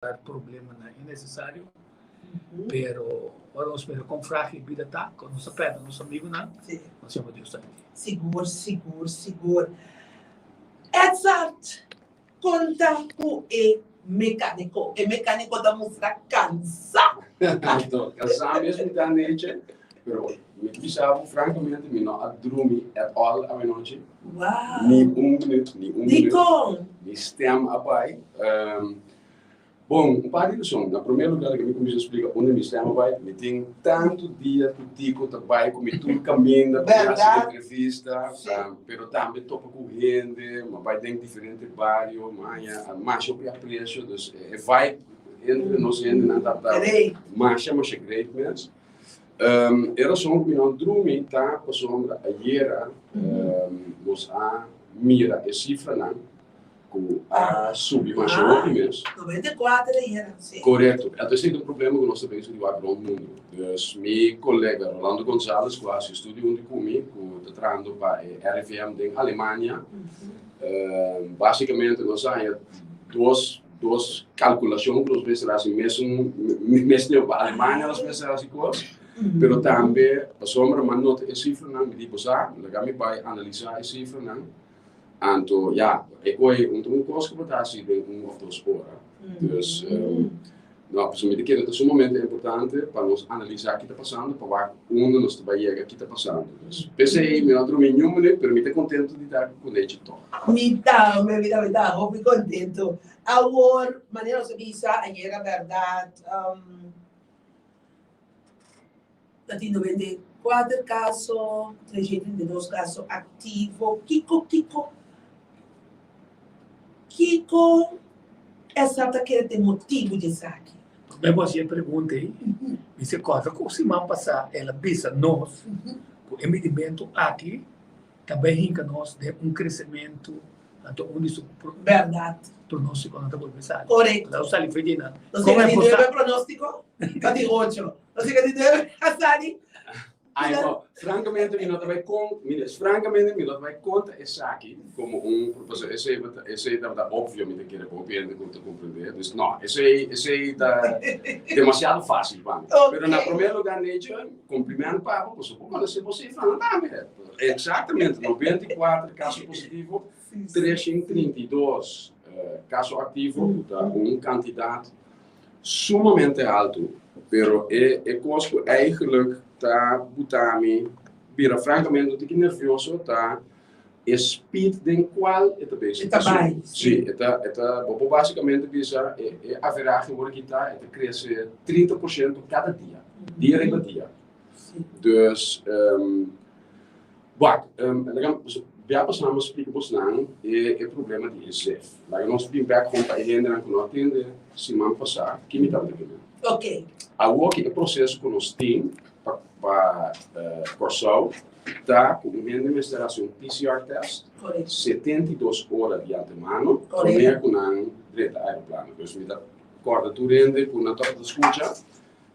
Problemanan innecesario, pero ora nos mira kon fragil bida ta, kon nos ta perde nos amigunan, nos yama Dios danki. Sigur, sigur, sigur. Edzard, konta ku e mekaniko. E mekaniko ta mustra kansa. Anto, kansa mes mi ta neche, pero mi ta bisa bo frankamente mi no a drumi at all awenochi. Wow! Ni un minuut, ni un minuut. Dikon? Mi stem a bai. Bon, un par di rason. Na promé lugar laga mi kuminsá splika unda mi stem a bai. Mi tin tantu dia ku Tico ta bai ku mi tur kaminda pa mi hasi entrevista, pero tambe topa ku hende, mi a bai den diferente bario, mi a haña masha hopi apresio. Dus e vibe entre nos hendenan tabata masha masha great mes. E rason ku mi no a drumi ta pasobra ayera nos a mira e sifranan ku a subi masha hopi mes. 94 ayera, si. Korekto. Anto esei ta un problema ku nos ta bezig di wak rond mundu. Dus mi kolega Rolando Gonzalez ku a hasi studio huntu ku mi, ku ta trahando pa e RIVM den Alemania, basikamente nos a haña dos dos kalkulashon ku nos mester hasi mesun mes tempu. Pa Alemania nos mester hasi kos, pero tambe pasobra mi a nota e sifranan, mi di bo sa, laga mi bai analisá e sifranan. Anto ya, e koe un ta un kos ku bo ta hasi den un òf dos ora. Dus, no, pasobra mi ta kere ta sumamente importante pa nos analisá ki ta pasando pa wak unda nos ta bai yega ki ta pasando. Dus, p'esei mi no a drumi niun minuut, pero mi ta kontentu di ta ku Nechi tòg. Mi tambe, mi tambe ta hopi kontentu. Awor, manera nos a bisa ayera bèrdat, Ta tin 94 kaso, 332 kaso aktivo. Kiko, kiko, kiko esa ta kere ta e motibu di esaki? Promé bo hasi e pregunta ei, mi se kòrda ku siman pasá el a bisa nos ku e midimentu aki ta bai hinka nos den un kresementu, anto un di su Bèrdat. pronóstikonan ta bolbe sali. Korekto. Lo sali fe di nan. Nos a di nuebe pronóstiko, ta di ocho. Nos a di nuebe a sali. Ai no, francamente mi no ta bai con, mira, francamente mi no ta bai conta esaki como un propósito, esei esei tabata obvio, mi ta kere pa hopi hende ku ta comprende, dus no, esei esei ta demasiado fácil pa mi. Pero na primer lugar Necho, compliment pa bo, pasobra bo conoce bo cifranan tambe. Exactamente, 94 caso positivo, 332 caso activo, ku ta un cantidad sumamente haltu, pero e e kos ku eigenlijk ta buta mi bira frankamente un tiki nervioso ta e speed den kual e ta bezig E ta bai. Sí, e ta e ta bo por basikamente bisa e e averahe wor kita e ta krese 30% kada dia, dia riba dia. Dus Wak, laga bia pasá mi splika bosnan e e problema di e zef. Laga nos bin bek kon pa e hendenan ku no a tende siman pasá ki mi tabata kende. Ok. Awor ki e proseso ku nos tin pa pa Kòrsou ta ku un hende mester hasi un PCR test 72 ora di antemano promé ku nan drenta aeroplano. Dus mi ta kòrda tur hende ku nan tabata skucha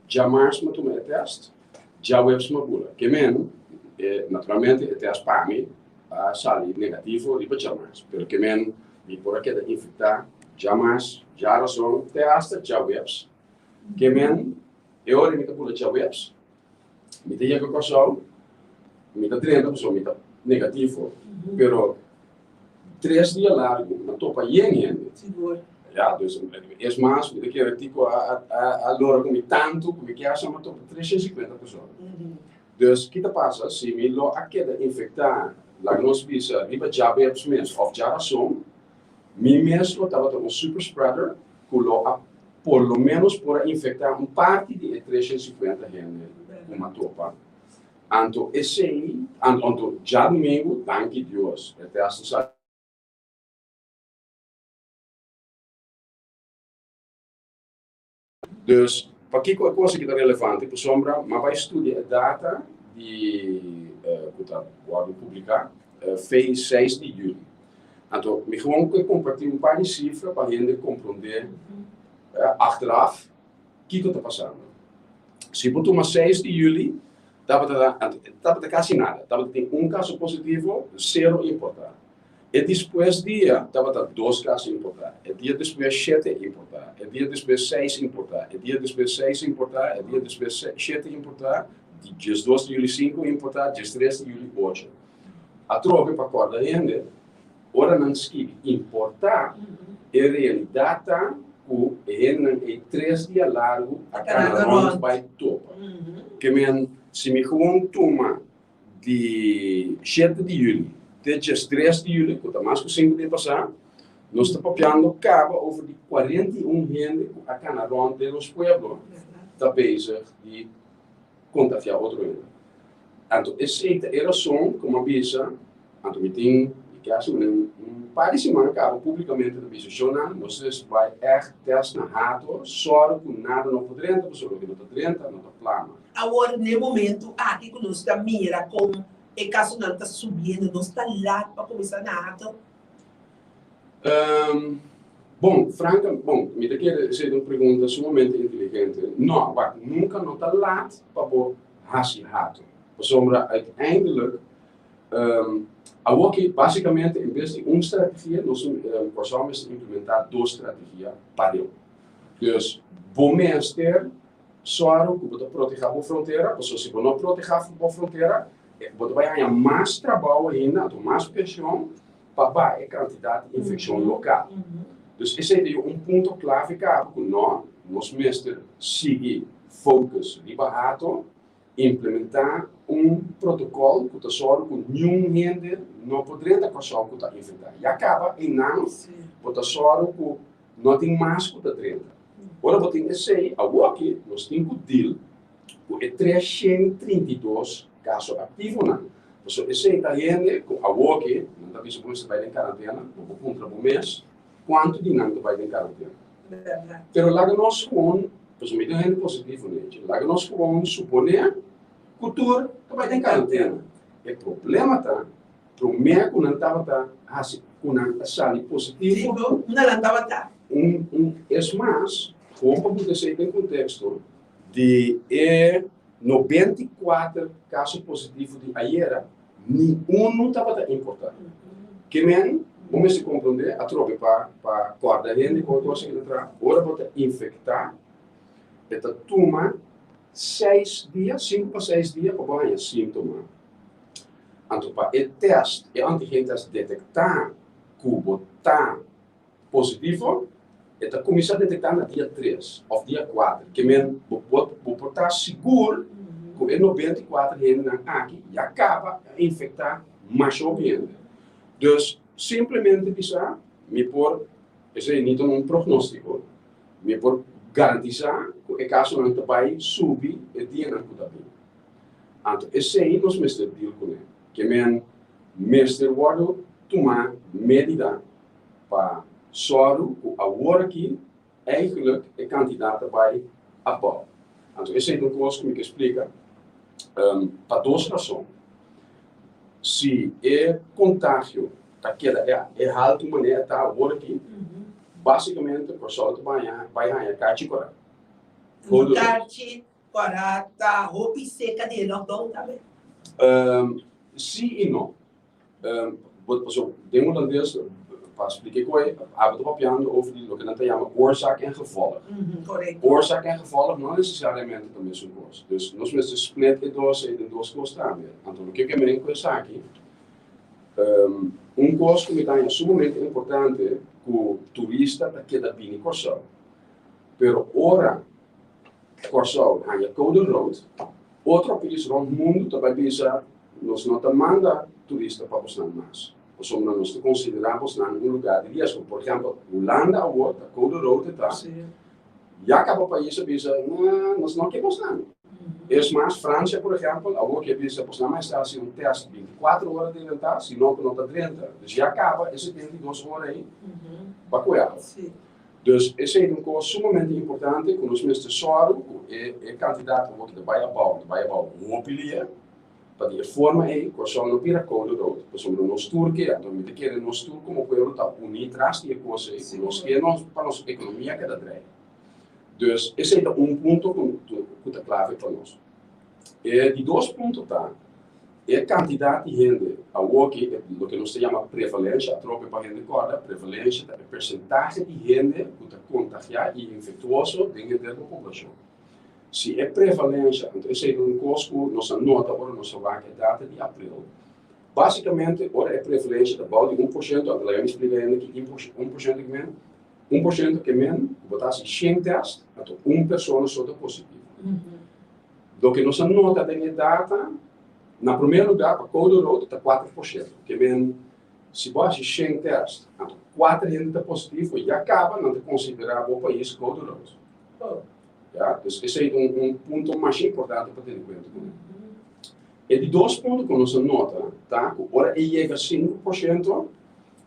djamars mi a tuma e test. Djaweps mi a bula. Ke men, e naturalmente e test pa mi a sali negativo riba djamars, pero ke men mi por a keda infektá djamars, djarason te asta djaweps. Ke men, e ora mi ta bula djaweps, mi ta yega Kòrsou, mi ta drenta pasobra mi ta negativo, pero tres dia largu mi a topa yen hende. Ya, dus es mas, mi ta kere Tico a a lora ku mi tantu ku mi kier sa mi a topa 350 persona. Dus ki ta pasa si mi lo a keda infektá, laga nos bisa riba djabeps mes òf djarason, mi mes lo tabata un super spreader ku lo a por lo ménos por a infektá un parti di e 350 hende ku mi a topa. Anto esei, anto djadumingu, danki Dios, e tèst a sali. Dus, pakiko e kos aki ta relevante? Pasobra mi a bai studia e data di ku ta wòrdu publiká fei seis di yüli. Anto mi gewoon ke kompartí un par di sifra pa hende komprondé achteraf kiko ta pasando. Si bo tuma seis di yüli tabata tabata kasi nada, tabata tin un kaso positivo, sero importá. E despues dia tabata dos kaso importá, e dia despues shete importá, e dia despues seis importá, e dia despues seis importá, e dia despues shete importá, di 12 di yüli sinku importá, 13 di yüli ocho. Atrobe pa kòrda hende, ora nan skibi importá, e realidat ta ku e hendenan ei 3 dia largu a kana rònt bai topa. Ke men, si mi gewoon tuma di 7 di yüli te 13 di yüli, ku ta mas ku 5 dia pasá, nos ta papiando kaba over di 41 hende ku a kana rònt den nos pueblo ta bezig di kontagiá otro hende. Anto esei ta e rason ku mi a bisa, anto mi tin kasi un par di siman kaba públikamente ta bisa, shownan, nos bai echt test na Hato, sòru ku nada no por drenta, pasobra loke no ta drenta no ta plama. Awor, na e momento aki ku nos ta mira kon e kasonan ta subiendo, nos ta lat pa kuminsá na Hato? Bon, franka, bon, mi ta kere esei ta un pregunta sumamente inteligente. No, wak, nunka no ta lat pa bo hasi Hato. Pasobra uiteindelijk, awor básikamente en bes di un strategia, nos Kòrsou mester implementá dos strategia pareu. Dus, bo mester sòru ku bo ta protehá bo frontera, pasobra si bo no protehá bo frontera, bo ta bai haña mas trabou ainda, anto mas preshon pa baha e kantidat di infekshon lokal. Dus esei ta un punto klave kaba ku no, nos mester sigui focus riba Hato, implementá un protokòl ku ta sòru ku niun hende no por drenta Kòrsou ku ta infektá. Ya kaba einan bo ta sòru ku no tin mas ku ta drenta. Ora bo tin esei, awor nos tin ku deal ku e 332 kaso aktivonan. Pasobra esei ta hende ku awor nan ta bisa ku mester bai den karantena, bo por puntra bo mes kuantu di nan ta bai den karantena. Pero laga nos gewoon, pasobra mi tin hende positivo nechi, laga nos gewoon suponé ku tur ta bai den karantena. E problema ta, promé ku nan tabata hasi ku nan a sali positivo, Nan tabata. Es mas, gewoon pa pone esei den konteksto, di e 94 kaso positivo di ayera, ningun tabata importá. Ke men, bo mester komprondé, atrobe pa kòrda hende kon kos aki ta traha, ora bo ta infektá, e ta tuma 6 dia, 5 pa 6 dia pa bo haña síntoma. Anto pa e test, e antigen test detektá ku bo ta positivo, e ta kuminsá detektá na dia 3 òf dia 4. Ke men, bo por ta sigur ku e 94 hendenan aki ya kaba a infektá mas hopi hende. Dus, simplemente bisa, mi por, esei no ta un prognóstiko, mi por garantisá ku e kasonan ta bai subi e dianan ku ta bin. Anto esei nos mester deal kuné. Ke men mester wòrdu tuma medida pa sòru ku awor aki eigenlijk e kantidat ta bai abou. Anto esei ta un kos ku mi ke splika pa dos rason. Si e kontagio ta keda e altu manera ta awor aki, básikamente Kòrsou ta bai haña karchi kòrá. Karchi kòrá ta hopi seka di e lockdown tambe? Si i no. So, den hulandes, pa splika ku abo ta papiando over di loke nan ta yama oorzaak en gevolg. Oorzaak en gevolg no nesesariamente ta mesun kos. Dus nos mester split e dos ei den dos kos tambe. Anto loke ke men ku esaki, un kos ku mi ta haña sumamente importante ku turista ta keda bini Kòrsou. Pero ora Kòrsou haña code rood, otro pais rònt mundu ta bai bisa nos no ta manda turista pa bosnan mas. Pasobra nos ta konsiderá bosnan un lugá di riesgo. Por ehèmpel, Hulanda awor ta code rood ta, ya kaba pais a bisa, nos no ke bosnan. Es mas, Fransia, por ehèmpel, awor ke bisa bosnan mester hasi un test 24 ora adelantá, si no ku no ta drenta. Dus ya kaba e 72 ora ei pa kuerpo. Dus esei ta un kos sumamente importante ku nos mester sòru ku e kantidat awor ta bai abou, ta bai abou hopi lia, pa di e forma ei Kòrsou no bira code rood. Pasobra nos tur ke, anto mi ta kere nos tur komo pueblo ta uní tras di e kos ei, ku nos ke nos pa nos ekonomia keda drei. Dus esei ta un punto ku ta klave pa nos. E di dos punto ta. E kantidat di hende awoki, loke nos ta yama prevalensia, atrobe pa hende kòrda, prevalensia ta e persentahe di hende ku ta kontagiá i infektuoso den henter bo poblashon. Si e prevalensia, anto esei ta un kos ku nos a nota ora nos a wak e data di aprel, basikamente ora e prevalensia ta bou di 1%, anto laga mi splika hende ki 1% ke men, 1% ke men ku bo ta hasi shen tèst, anto un persona so ta positivo. Loke nos a nota den e data, na promé lugá pa koude rood ta 4%. Ke men si bo hasi shen tèst, anto kuater hende ta positivo, ya kaba nan ta konsiderá bo pais koude rood. Ya, dus esei ta un punto masha importante pa tene kuenta kuné. E di dos punto ku nos a nota ta ku ora e yega 5%,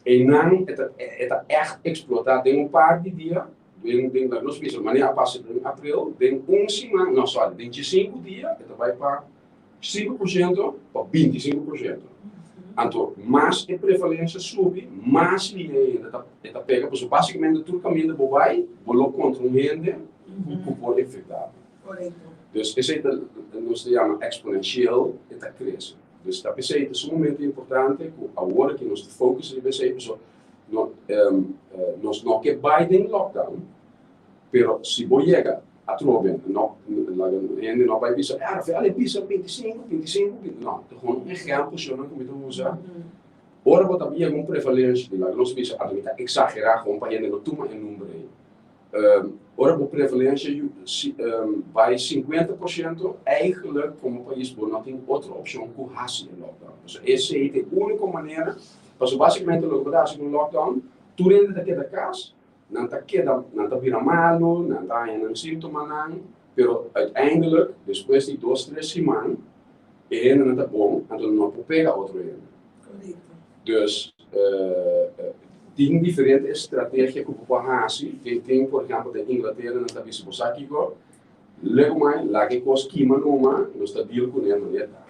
einan e ta ègt eksplotá den un par di dia. Den, den, laga nos bisa, manera a pasa den april, den un siman, no, sorry, den 15 dia, e ta bai pa 5% pa 25%. Anto, mas e prevalensia subi, mas lihé hende ta, e ta pega, pasobra basikamente tur kaminda bo bai, bo lo kontra un hende ku ku por infektá bo. Korekto. Dus esei ta, nos ta yama eksponensieel, e ta krese. Dus ta p'esei ta sumamente importante ku awor aki nos ta focus riba esei, pasobra No, nos no ke bai den lockdown, pero si bo yega atrobe, no, laga hende no bai bisa, ah, Rafael e bisa 25, 25, 25, no, ta gewoon un ehempel shownan ku mi ta usa. Ora bo ta yega un prevalensia di, laga nos bisa, anto mi ta exagera gewoon pa hende no tuma e number ei. Ora bo prevalensia bai 50%, eigenlijk komo pais bo no tin otro opshon ku hasi e lockdown. Pasobra esei ta e úniko manera. Pasobra basikamente loke bo ta hasi ku un lockdown, tur hende ta keda kas, nan ta keda, nan ta bira malu, nan ta haña nan síntomanan, pero uiteindelijk despues di dos, tres siman e hendenan ta bon, anto nan no por pega otro hende. Korekto. Dus tin diferente estrategia ku bo por hasi. Tin tin por ehèmpel den Inglatera nan ta bisa bo sa kiko, lego mai laga e kos kima numa, nos ta deal kuné manera ta.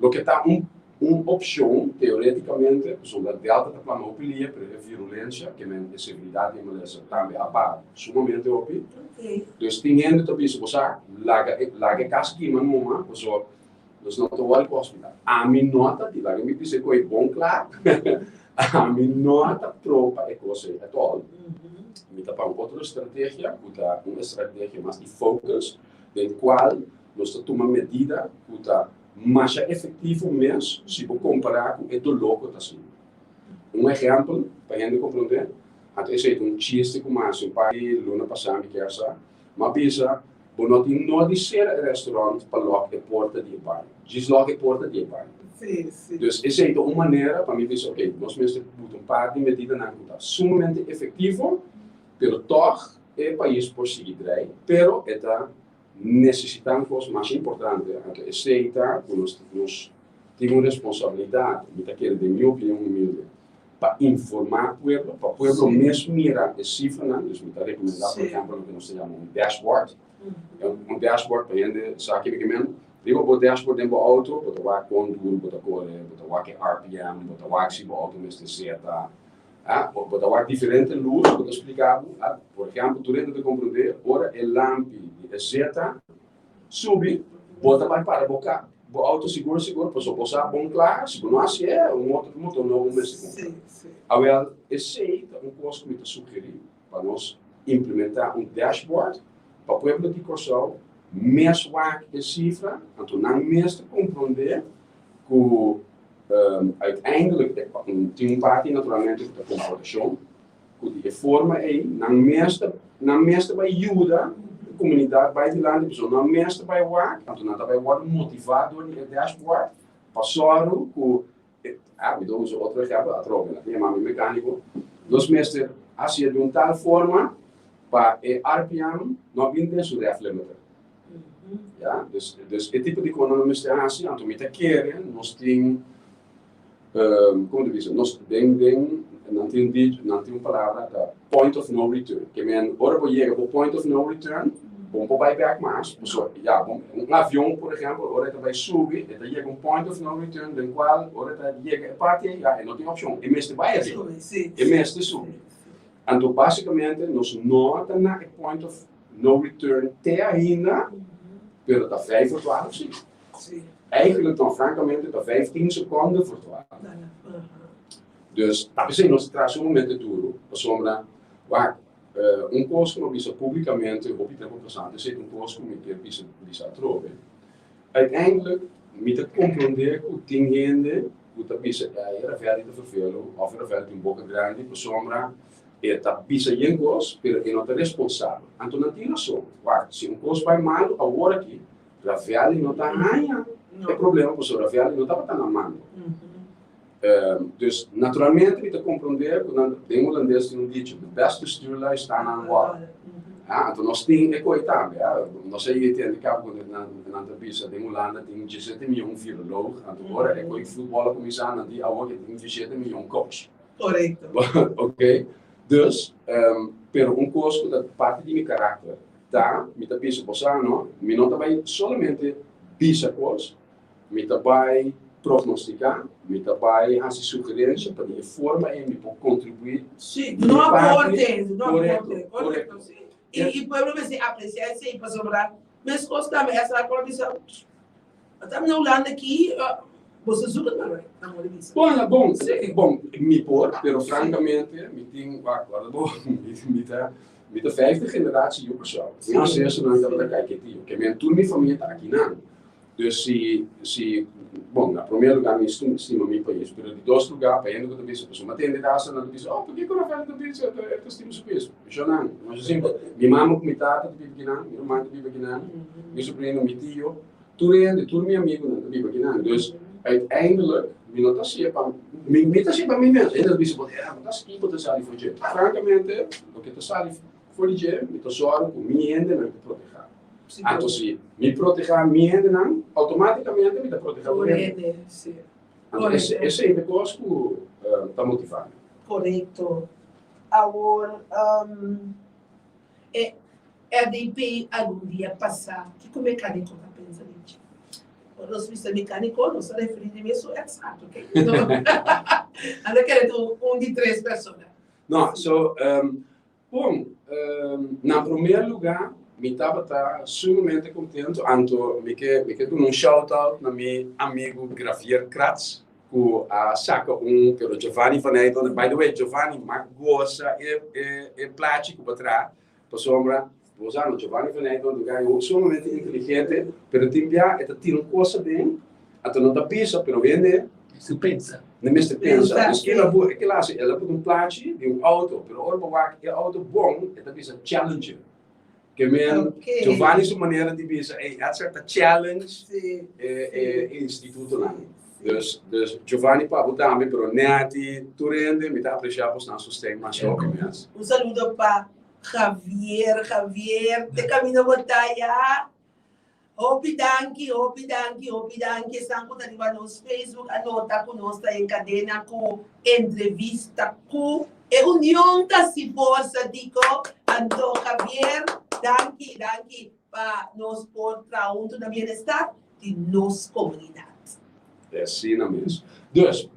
Loke ta un un opshon teoretikamente, pasobra Delta ta plama hopi lia, pero e virulensia, ke men e severidat di e malesa tambe a baha sumamente hopi. Dus tin hende ta bisa bo sa laga e laga e kas kima numa, pasobra Nos no ta wòrdu ku hospital. Ami no ta di, laga mi bisa e kos ei bon kla, ami no ta pro pa e kos ei at all. Mi ta pa un otro strategia ku ta un estrategia mas di focus, den kual nos ta tuma medida ku ta masha efektivo mes si bo kompará ku e doló ku ta sinti. Un ehèmpel pa hende komprondé, anto esei ta un chiste ku mi a hasi un par di luna pasá, mi kier sa, mi a bisa, Bo no tin no di sera e restaurant pa lòk e porta di e baño. Djis lòk e porta di e baño. Dus esei ta un manera pa mi bisa, oke, nos mester buta un par di medidanan ku ta sumamente efektivo, pero tòg e pais por sigui drei, pero e ta nesesitá un kos mas importante, anto esei ta ku nos nos tin un responsabilidat, mi ta kere den mi opinion humilde, pa informá pueblo, pa pueblo mes mira e sifranan, dus mi ta rekomendá por ehèmpel loke nos ta yama un dashboard, un dashboard pa hende sa kico ke men, riba bo dashboard den bo auto bo ta wak kon duru bo ta kore, bo ta wak e rpm, bo ta wak si bo auto mester zeta, bo ta wak diferente lus ku ta splika bo, por ehèmpel tur hende ta komprendé ora e lampi di e zeta Subi, bo ta bai para bo ka, bo auto sigur sigur, pasobra bo sa bon kla, si bo no hasié, un otro motor nobo mester kumpra. Awel, esei ta un kos ku mi ta sugerí pa nos implementá un dashboard pa pueblo di Kòrsou mes wak e sifra, anto nan mes ta komprondé ku uiteindelijk tin un parti naturalmente ku ta komportashon, Ku di e forma ei nan mes ta nan mes ta bai yuda e komunidat bai dilanti pasobra nan mes ta bai wak, anto nan ta bai wòrdu motivá dor di e dashboard pa sòru ku e ah mi ta usa otro ehèmpel atrobe nan ta yama mi mekániko nos mester hasié di un tal forma pa e rpm no bin den su ref limiter ya dus dus e tipo di kosnan nos mester hasi anto mi ta kere nos tin Como ta bisa, nos den den nan tin dicho, nan tin un palabra ta point of no return. Ke men ora bo yega bo point of no return, bo no por bai bek mas, pasobra ya bo un avion por ehempel ora e ta bai subi e ta yega un point of no return den cual ora e ta yega e parti ei ya e no tin opcion, e mester bai ariba, e mester subi. Anto basicamente nos no ta na e point of no return te ainda, pero ta vijf voor twaalf si. Eigenlijk no, francamente, ta 15 seconde voor 12. Dus, ta p'esei nos ta traha sumamente duru, pasobra, wak, un kos ku mi a bisa públikamente hopi tempu pasá, esei ta un kos ku mi kier bisa bisa atrobe. Uiteindelijk, mi ta komprondé ku tin hende ku ta bisa, e Ravelli ta vervelu òf e Ravelli tin boka grandi pasobra e ta bisa yen kos, pero e no ta responsabel. Anto nan tin rason. Wak, si un kos bai malu awor aki, Ravelli no ta haña e problema pasobra Ravelli no tabata na mando. Dus, naturalmente mi ta komprondé ku nan, den hulandes tin un dicho, de beste stuurlui staan aan wal. Ja, anto nos tin e koi tambe, ja. Nos a yei tende kaba ku nan nan ta bisa den Hulanda tin diesete mion viroloog, anto ora e koi futbòl a kuminsá nan di awor ke tin diesete mion coach. Korekto. Oké, dus, pero un kos ku ta parti di mi karakter ta, mi ta bisa bo sa no, mi no ta bai solamente bisa kos, Mi ta bai prognostiká, mi ta bai hasi sugerensia pa di e forma ei mi por kontribuí. Sí, duna un aporte, duna un aporte, korekto, sí. I pueblo mester apresiá esei pasobra meskos tambe esra por a bisa, ata mi na Hulanda aki, boso zoek het maar uit, nan por a bisa. Bon, bon, bon, mi por, pero frankamente mi tin, wak, wak, bo, mi ta, mi ta vijfde generatie yu Kòrsou. Mi ansesternan tabata Kaiketio, ke men tur mi famia ta akinan. Dus si, si, bon, na promé lugá mi stima mi pais, pero di dos lugá, pa hende ku ta bisa, pasobra mi a tende hasta nan ta bisa, oh, pakiko Rafael ta bisa e ta stima su pais? Shonnan, masha simpel. Mi mama ku mi tata ta biba kinan, mi ruman ta biba kinan, mi sobrino, mi tio, tur hende, tur mi amigunan ta biba kinan. Dus, uiteindelijk, mi no ta hasié pa, mi, mi ta hasié pa mi mes. Hende ta bisa, bo ta hasi kiko ta sali for dje? Frankamente, loke ta sali for di dje, mi ta sòru ku mi hendenan ta protehá. Anto si mi protehá mi hendenan, outomátikamente mi ta protehá tur hende. Anto esei ta e kos ku ta motivá mi. Korekto. Awor, e RDP algun dia pasá, kiko mekániko ta pensa di dje? Ora nos bisa mekániko, nos ta referí di mesun eksakto, oke? Nan ta kere ta un di tres persona. No, so, Bon, na promé lugá mi tabata sumamente kontentu, anto mi ke mi ke duna un shout out na mi amigu Gravier Kratz ku a saka un, pero Giovanni van Eyck, by the way Giovanni m'a gosa e e e plachi ku bo a traha pasobra bo sa no Giovanni van Eyck ta un sumamente inteligente pero tin bia e ta tira un kos aden anto no ta bisa pero hende Mester pensa. No mester pensa. Dus el a bu, e kila hasi, el a put un plachi di un auto, pero ora bo wak e auto bon, e ta bisa Challenger. Ke men, Oké. Giovanni su manera di bisa, ey, Edser ta challenge Sí, e, sí. e institutonan. Dus, dus Giovanni pa bo tambe, pero Netty, tur hende, mi ta aprecia bosnan sosten masha hopi mes. Un saludo pa Javier, Javier, te camino bo ta ya. Hopi danki, hopi danki, hopi danki esnan ku ta riba nos Facebook a nota ku nos ta en kadena ku entrevista ku e union ta si forsa diko anto Javier danki danki pa nos por traha huntu na bienestar di nos komunidat. Asina mes. Dus,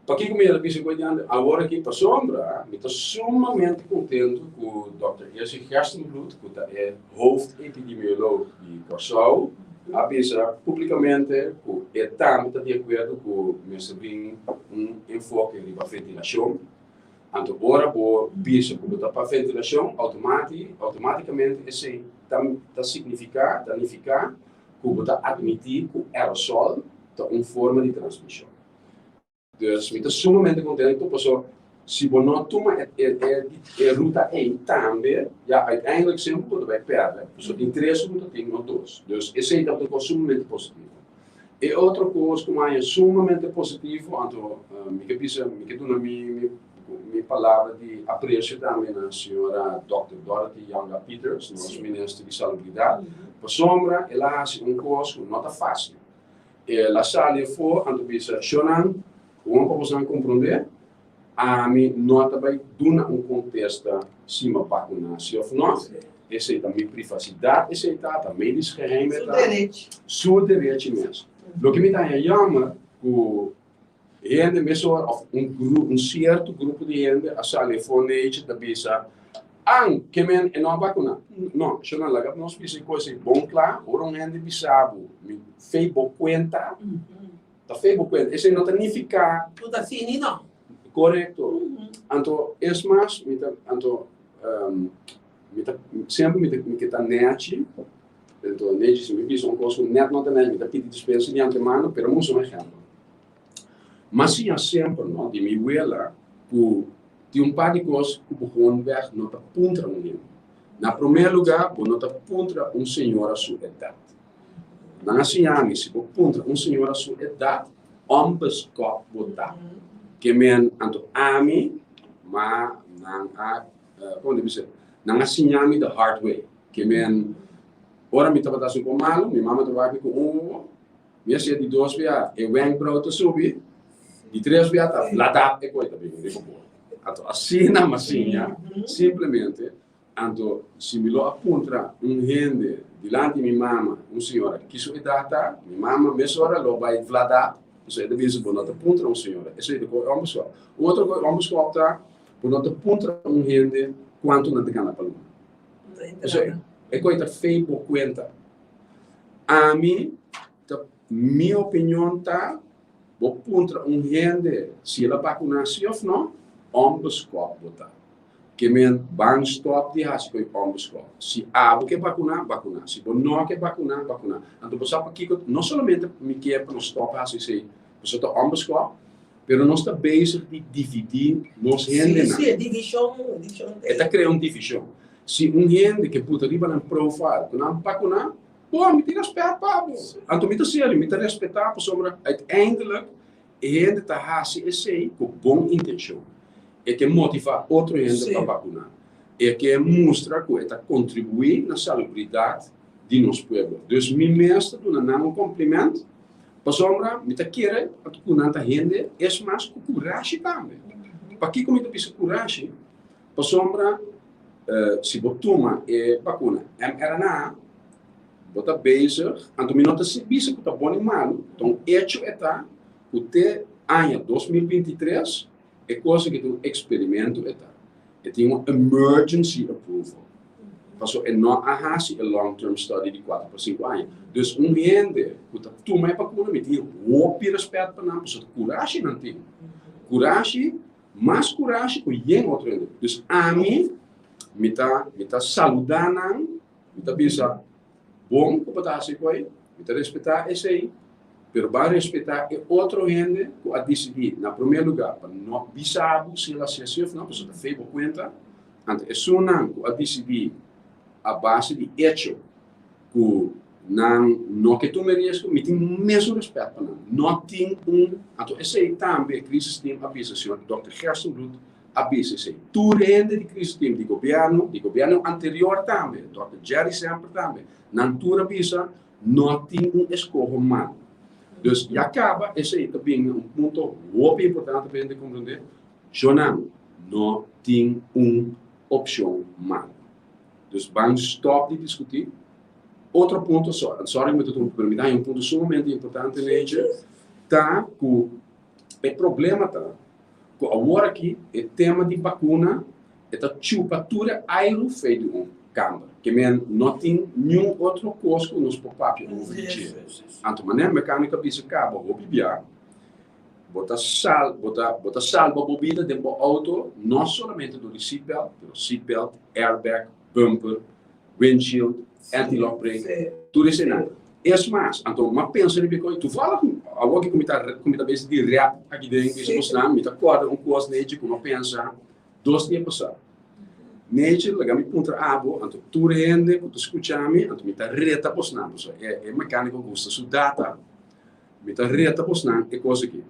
Pakiko mi a bisa ku adiante awor aki? Pasobra mi ta sumamente kontentu ku dòkter Jesse Gerstenbluth, ku ta e hoofdepidemioloog di Kòrsou, a bisa públikamente ku e tambe ta di akuerdo ku mester bin un enfoke riba ventilashon. Anto ora bo bisa ku bo ta pa ventilashon, outomátikamente esei ta ta signifiká, ta nifiká ku bo ta atmití ku aerosol ta un forma di transmishon. Dus mi ta sumamente contento paso si bo no tuma e e e e ruta ei tambe ya uiteindelijk semper bo ta bai perde paso tin tres ruta tin no dos. Dus esei tabata un cos sumamente positivo. E otro cos cu mi haña sumamente positivo anto mi ke bisa mi ke duna mi mi mi palabra di aprecio tambe na señora Dòkter Dorothy Janga Pieters nos minister di salubridad pasobra el a haci un cos cu no ta facil. El a sali afó anto bisa, Shonnan, bon pa bosonan komprondé, ami no ta bai duna un kontesta si mi a bakuná si òf nò. Esei ta mi privasidat, esei ta, ta medisch geheim e ta. Su derechi mes. Loke mi ta haña yammer ku hende mesora òf un un sierto grupo di hende a sali afó nechi ta bisa. An, ke men e no a bakuna. No, shona, laga nos bisa e kos ei bon kla, ora un hende bisa bo, mi fei bo kuenta, ta fei bo kuenta. Esei no ta nifiká. Ku ta sini no. Korekto. Anto, es mas, mi ta, anto, mi ta, semper mi ta, mi ke ta nèchi, anto nèchi si mi bisa un kos ku nèt no ta nèchi, mi ta pidi dispensa di antemano, pero mi usa un ehèmpel. M'a siña semper, no, di mi wela ku Tin un par di kos ku bo gewoonweg no ta puntra un hende. Na promé lugá, bo no ta puntra un señora su edat. Nan a siña mi, si bo puntra un señora su edat, ònbeskòp bo ta. Ke men, anto ami, ma nan a, komo ta bisa, nan a siña mi the hard way. Ke men, ora mi tabata hasi un kos malu, mi mama ta wak mi ku un ojo, Mi a siña di dos bia e wenkbrauw ta subi, di tres bia ta vladap e koe ta bini riba bo. Anto asina mi a siña simplemente. Anto si mi lo a puntra un hende dilanti mi mama, un señora, ki su edat ta, mi mama mesora lo bai vladap, pasobra e ta bisa bo no ta puntra un señora. Esei ta koe onbeskòp. Un otro koe onbeskòp ta bo no ta puntra un hende kuantu nan ta gana pa luna. Pasobra e koe ta fei bo kuenta. Ami ta mi opinion ta bo puntra un hende si el a bakuna si of no, onbeskòp bo ta. Ke men ban stòp di hasi koe onbeskòp. Si abo ke bakuna, bakuna. Si bo no ke bakuna, bakuna. Anto bo sa pakiko no solamente mi ke pa nos stòp hasi esei pasobra ta onbeskòp, pero nos ta bezig di dividí nos hendenan. Si, si, divishon, divishon. E ta krea un divishon. Si un hende ke puta riba nan profile ku nan bakuna, bo, mi tin respet pa bo. Anto mi ta serio, mi ta respetá pasobra uiteindelijk e hende ta hasi esei ku bon intenshon. E ke motivá otro hende pa bakuna. E ke mustra ku e ta kontribuí na salubridat di nos pueblo. Dus mi mes ta duna nan un kompliment pasobra mi ta kere ku nan ta hende es mas ku kurashi tambe. Pakiko mi ta bisa kurashi? Pasobra si bo tuma e bakuna mRNA, bo ta bezig, anto mi no ta bisa ku ta bon ni malu, ta un echo e ta ku te aña 2023 e kos aki ta un eksperimento e ta. E tin un emergency approval. Pasobra e no a hasi e long term study di kuater pa sinku aña. Dus un hende ku ta tuma e bakuna mi tin hopi rèspèt pa nan pasobra ta kurashi nan tin. Kurashi Mas kurashi ku yen otro hende. Dus ami, mi ta, mi ta saludá nan, mi ta bisa, Bon ku bo ta hasi koi, mi ta respetá esei, pero ban respetá e otro hende ku a disidí na promé lugá pa no bisa bo si el a hasi así òf no, pasobra ta fei bo kuenta. Anto esunnan ku a disidí a base di echo ku nan no ke tuma e riesgo, mi tin mesun rèspèt pa nan. No tin un, anto esei tambe e crisis team a bisa, señor dòkter Gerstenbluth a bisa esei. Tur hende di crisis team, di gobièrnu, di gobièrnu anterior tambe, dòkter Jerry Semper tambe, nan tur a bisa no tin un eskoho mal. Dus ya kaba esei ta bin na un punto hopi importante pa hende komprendé, Jonan, no tin un opshon mal. Dus ban stop di diskutí. Otro punto, sorry mi ta tumpa, pero mi ta haña un punto sumamente importante, Neetje, ta ku e problema ta ku awor aki e tema di bakuna e ta chupa tur e airu fei di un kamber. Ke men no tin niun otro kos ku nos por papia over di dje. Anto manera mekániko a bisa kaba hopi bia, Bo ta sal, bo ta, bo ta salba bo bida den bo auto no solamente door di seatbelt, pero seatbelt, airbag, bumper, windshield, anti-lock brake, tur eseinan. Es mas, anto m'a pensa riba e kos, toevallig awor ku mi ta ku mi ta bezig di rap aki den bisa bosnan, mi ta kòrda un kos Nechi ku m'a pensa dos dia pasá. Nechi, laga mi puntra abo, anto tur hende ku ta skucha mi, anto mi ta reta bosnan, pasobra e e mekániko gusta su data. Mi ta reta bosnan e kos aki.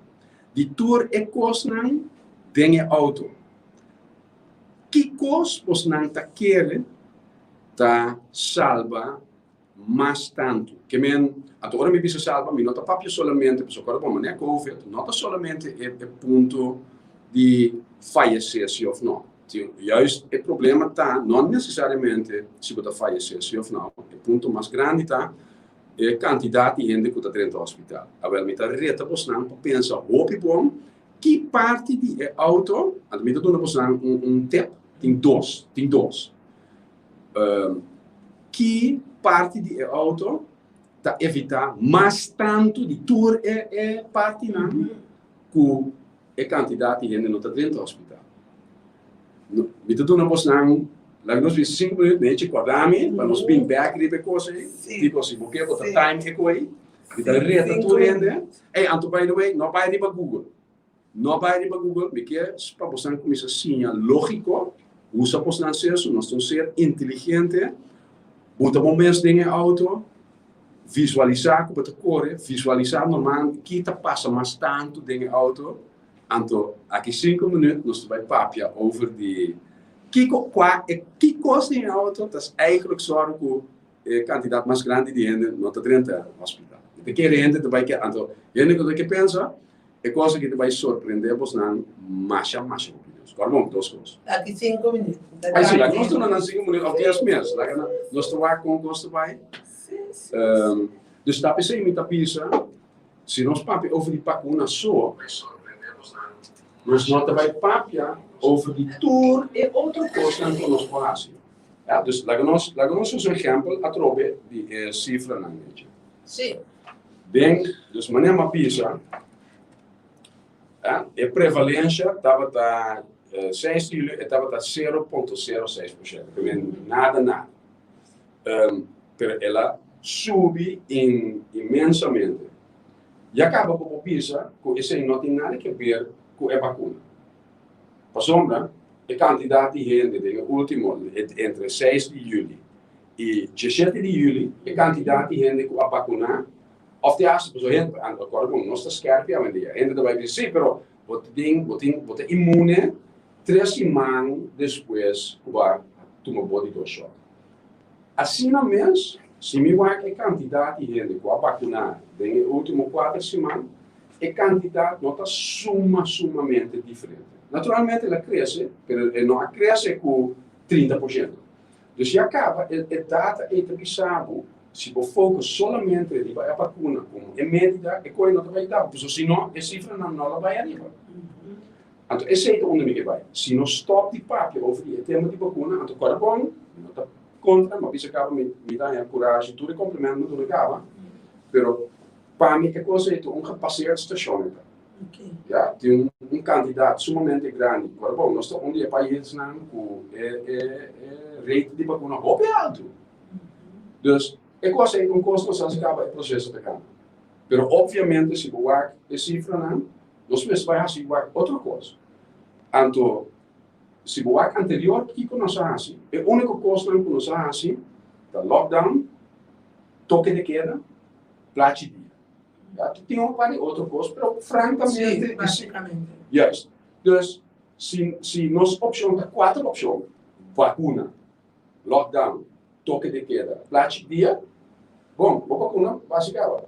Di tur e kosnan den e outo, ki kos bosnan ta kere ta salba mas tantu? Ke men, anto ora mi bisa salba, mi no ta papia solamente, pasobra kòrda bon, manera Covid no ta solamente e punto di fayesé si òf no. Juist e problema ta no nesesariamente si bo ta fayesé si òf no. E punto mas grandi ta E kantidat di hende ku ta drenta hospital. Awel mi ta reta bosnan pa pensa hopi bon ki parti di e outo, anto mi ta duna bosnan un tip, Tin dos, tin dos. Ki parti di e auto ta evitá mas tantu di tur e e partinan ku e kantidat di hende no ta drenta hospital? Mi ta duna bosnan, laga nos bin sinku minuut, Nechi, kòrda mi pa nos bin bèk riba e kos ei. Tipo si bo ke bo ta time e kos ei. Mi ta reta tur hende. Ey, anto by the way, no bai riba Google. No bai riba Google, mi ke pa bosnan kuminsá siña lógiko, usa bosnan seso, nos ta un ser inteligente, buta bo mes den e auto, visualisá ku bo ta kore, visualisá normal ki ta pasa mas tantu den e auto, anto aki sinku minüt nos ta bai papia over di kiko kua e ki kos den e auto ta eigenlijk sòru ku e kantidat mas grandi di hende no ta drenta hospital. Mi ta kere hende ta bai ke anto hende ku ta ke pensa E kos aki ta bai sorprendé bosnan masha masha hopi Dios. Kòrda bon, dos kos. Aki sinku minüt. Ai si, laga nos duna nan sinku minüt òf dies mes. Laga nan, nos ta wak kon kos ta bai. Dus ta p'esei mi ta bisa, si nos papia over di bakuna so, nos no ta bai papia over di tur e otro kosnan ku nos por hasi. Ya, dus laga nos, laga nos usa un ehèmpel atrobe di e sifranan, Nechi. Si. Den dus manera m'a bisa, e prevalensha tabata seis di juli e tabata 0.06%, ke men nada nada. Pero el a subi inmensamente. Ya kaba bo por bisa ku esei no tin nada ke ber ku e bakuna. Pasobra e kantidat di hende den e ultimo entre seis di juli i diesshete di juli e kantidat di hende ku a bakuná òf te hasta pasobra hende akorda ku nos ta skèrpi awendia hende ta bai bisa si pero bo ta den bo tin bo ta inmune tres siman despues ku bo a tuma bo di dos shòt. Asina mes si mi wak e kantidat di hende ku a bakuná den e último kuater siman e kantidat no ta suma sumamente diferente. Naturalmente el a krese pero e no a krese ku 30%. Dus ya kaba e e data ei ta bisa bo, si bo focus solamente riba e bakuna komo e medida, e koe no ta bai dabo, pasobra si no e sifranan no lo bai ariba. Anto esei ta unda mi ke bai. Si nos stop di papia over di e tema di bakuna, anto kòrda bon, mi no ta kontra, mi a bisa kaba mi mi ta haña kurashi tur e komplimento mi duna kaba, pero pa mi e kos ei ta un gepaseerd station e ta. Ya, tin un kantidat sumamente grandi. Ora bon, nos ta un di e paisnan ku e e e rate di bakuna hopi altu. Dus, e kos ei un kos nos hasi kaba e proseso ta kaba. Pero opviamente si bo wak e sifranan, nos mester bai hasi wak otro kos. Anto, si bo wak anterior kiko nos a hasi, e úniko kosnan ku nos a hasi ta lockdown, toke de keda, plachi dia. Ja, tin un par di otro kos, pero frankamente... Sí, básicamente. Juist. Dus, si, si nos opshon ta kuater opshon, vakuna, lockdown, toke de keda, plachi dia, bon, bo bakuna basi kaba.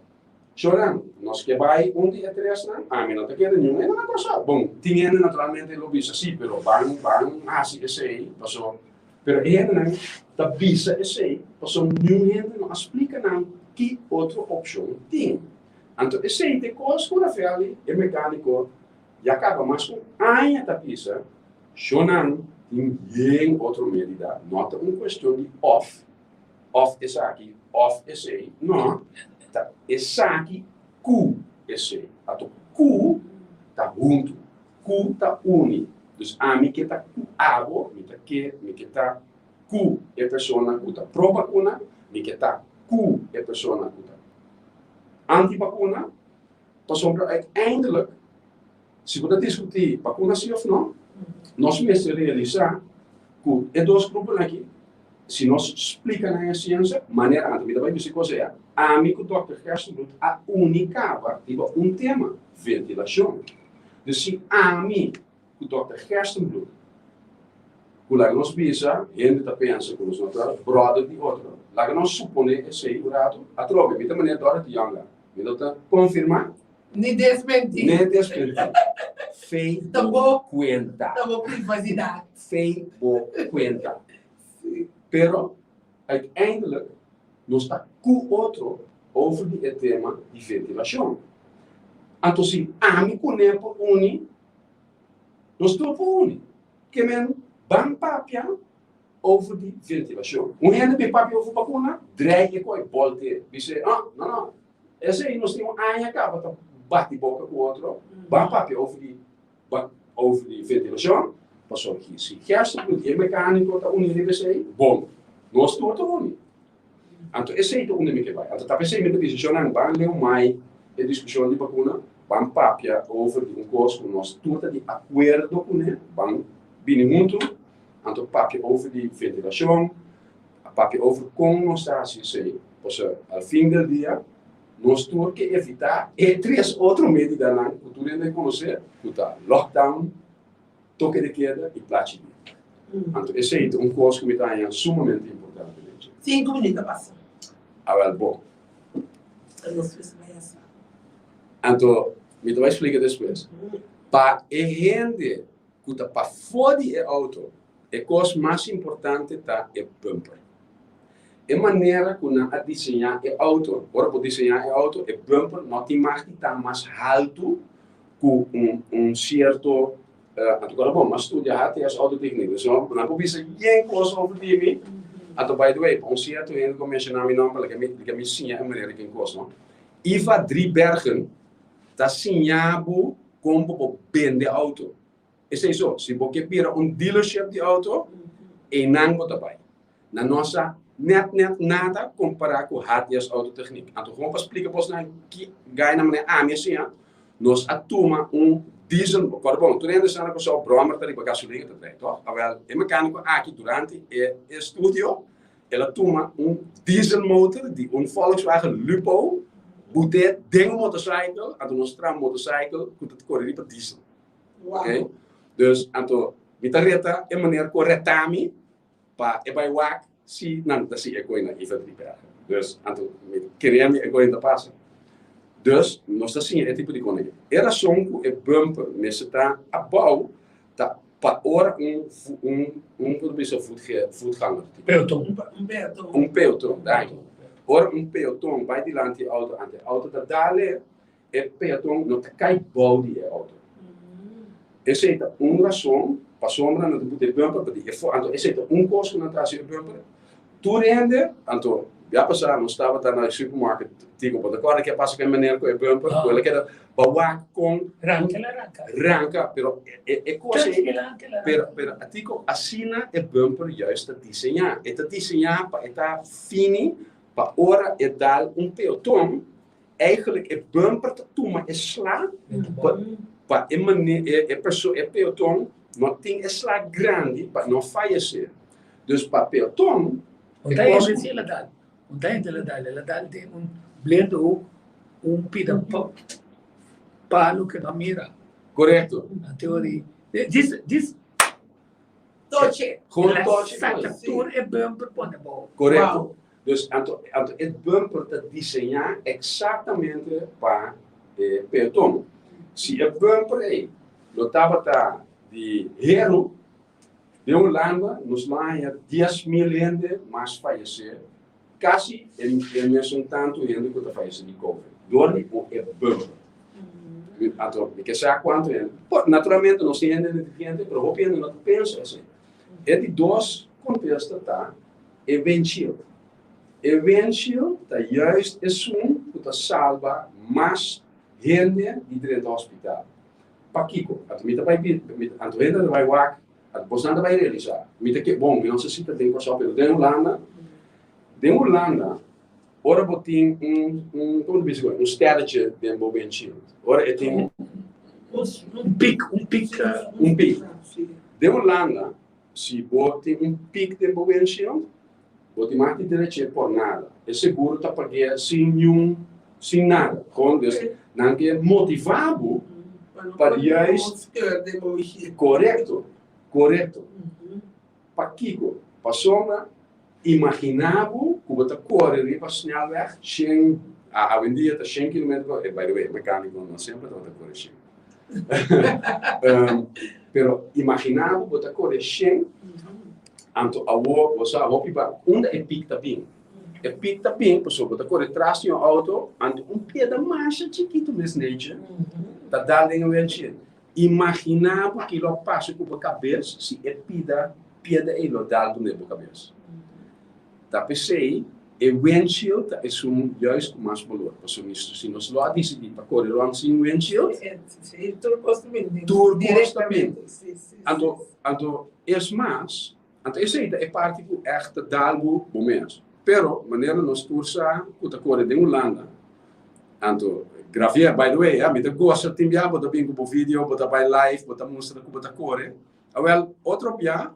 Shonan, nos ke bai un di e tresnan, ami no ta kere niun hende na Kòrsou. Bon, tin hende naturalmente lo bisa sí, pero ban, ban hasi esei, paso, pero e hendenan ta bisa esei paso niun hende no a splika nan ki otro opshon tin. Anto esei ta e kos ku Rafaeli, e mekániko, ya kaba mas ku un aña ta bisa, Shonnan tin yen otro medida, no ta un kuestion di òf, òf esaki, òf esei, no, ta esaki ku esei. Anto ku ta huntu. Ku ta uni. Dus ami ke ta ku abo, mi ta ke, mi ke ta ku e persona ku ta pro bakuna, mi ke ta ku e persona ku ta anti bakuna, pasobra uiteindelijk si bo ta diskutí bakuna si òf no, nos mester realisá ku e dos gruponan aki, si nos splika nan e siensia, manera anto mi ta bai bisa e kos ei, ami ku dòkter Gerstenbluth a uni kaba riba un tema, ventilashon. Dus si ami ku Dòkter Gerstenbluth ku laga nos bisa, hende ta pensa ku nos no ta bròder di otro, laga nos suponé esei un ratu, atrobe mi ta manera Dorothy Younger, mi no ta konfirmá Ni desmentí. ni desmentí. Fe bo kuenta. Ta bo privasidat. Fe bo kuenta. Pero uiteindelijk nos ta ku otro over di e tema di ventilashon. Anto si ami ku ne por uni, nos tur por uni. Ke men? Ban papia over di ventilashon. Un hende bin papia over bakuna, drei e koi, bolte. Bis'é, ah, no, no, esei nos tin un aña kaba ta bati boka ku otro. Ban papia over di over di ventilashon, pasobra si Gerstenbluth i e mekániko ta uní riba esei, bon, nos tur ta uní. Anto esei ta unda mi ke bai. Anto ta p'esei mi ta bisa shonnan, ban leu mai e diskushon di bakuna, ban papia over di un kos ku nos tur ta di akuerdo kuné, ban bini huntu, anto papia over di ventilashon, papia over kon nos ta hasi esei, pasobra al fin del dia nos tur ke evitá e tres otro medidanan ku tur hende konosé, ku ta lockdown, toke de keda i plachi di. Anto esei ta un kos ku mi ta haña sumamente importante, Lechi. Sinku minüt a pasa. Awèl bon. Ta nos mes bai hasi. Anto mi ta bai splika despues. Pa e hende ku ta pafó di e outo, e kos mas importante ta e bumper. E manera ku nan a diseñá e outo, ora bo diseñá e outo, e bumper no tin mag di ta mas haltu ku un un sierto anto kora bon m'a studia HTS autotechniek dus no nan por bisa yen kos over di mi anto by the way pa un sierto hende ku a menshoná mi nòmber laga mi laga mi siña e manera ken kos no Iva Driebergen ta siña bo kon bo por bende outo esei so si bo ke bira un dealership di outo einan bo ta bai. Nan no sa net net nada kompará ku HTS Autotechniek. Anto gewoon pa splika bosnan ki gai na manera ami a siña, nos a tuma un diesel, kòrda bon, tur hende sa na Kòrsou bròmer ta riba gasolin e ta trae, tòg? Awèl, e mekániko aki durante e estudio el a tuma un diesel motor di un Volkswagen Lupo, but'é den un motorcycle, anto nos a traha un motorcycle ku ta kore riba diesel. Oké? Dus, anto mi ta reta e manera ku a reta mi. Pa e bai wak si nan ta si e koe na Iva Driebergen. Dus, anto mi kere mi e koe ta pasa. Dus, nos ta siña e tipo di kone. E rason ku e bumper mester ta abou ta pa ora un un un por bisa voetge voetganger. Peoton. Un peoton. Un peoton, danki. Ora un peoton bai dilanti e auto anto e auto ta dale, e peaton no ta kai bou di e auto. Esei ta un rason pasobra nan ta buta e bumper pa di e for. Anto esei ta un kos ku nan ta hasi e bumper. Tur hende, anto ya pasá nos tabata na e supermarket Tico, bo ta kòrda ke a pasa ku e meneer ku e bumper? Ku el a keda bawak kon Ranka el a ranka. Ranka, pero e e kos ei, El a ranka, el a ranka. pero pero Tico, asina e bumper juist ta diseñá. E ta diseñá pa e ta fini pa ora e dal un peoton Eigenlijk e bumper ta tuma e sla pa pa e mane e e perso e peoton no tin e sla grandi pa no fayece. Dus pa peoton Un e ta kos hende ku si el a dal. Un ta hende el a dal. El a dal den un blende hoek, un pida pa palo ke no a mira. Korekto. Anto di djis djis Toche. Gewoon el a toche saca koe. tur e bumper pone bou. Korekto. Wow. Dus anto anto e bumper ta diseñá eksaktamente pa e peaton. Si e bumper ei lo tabata di heru, den Hulanda nos lo haña 10.000 hende mas fayesé, kasi e e mesun tantu hende ku ta fayesé di covid, dor di e bumper. Anto mi ke sa kuantu hende, por naturalmente nos tin hende inteligente, pero hopi hende no ta pensa esei. E di dos kontesta ta. E windshield. E windshield ta juist esun ku ta salba mas hende di drenta hospital. Pakiko? Anto mi ta bai bi, anto hende ta bai wak, anto bosnan ta bai realisa. Mi ta ke, bon, mi no sa si ta den Kòrsou, pero den Hulanda, den Hulanda, ora bo tin un, un, komo ta bisa ku, un sterretje den bo windshield, ora e tin. Un pik, un pik. Un pik. Den Hulanda, Si bo tin un pik den bo windshield, bo tin mas di derecho por nada. E seguro ta pag'é sin niun, sin nada. Gewoon dus nan ke motivá bo pa juist. Korekto, korekto. Pakiko? Pasobra imaginá bo ku bo ta kore riba snelweg shen, awendia ta shen kilometer por hora, by the way, mekániko no semper tabata kore shen. Pero imaginá bo, bo ta kore shen, anto awor bo sa hopi ba unda e pik ta bin. E pik ta bin pasobra bo ta kore tras di un outo, anto un piedra masha chikitu mes nechi ta dal den e windshield. Imaginá bo ki lo a pasa ku bo kabes si e pida piedra ei lo dal bo den bo kabes. Ta p'esei e windshield ta esun juist ku mas balor. Pasobra si nos lo a disidí pa kore rònt sin windshield, tur kos ta bin. Tur kos ta bin. Anto, anto es mas, anto esei ta e parti ku ègt ta dal bo bo mes. Pero manera nos tur sa ku ta kore den Hulanda, anto Gravier, by the way, mi ta gosa tin bia bo ta bin ku bo video, bo ta bai live, bo ta mustra ku bo ta kore. Awel, otro bia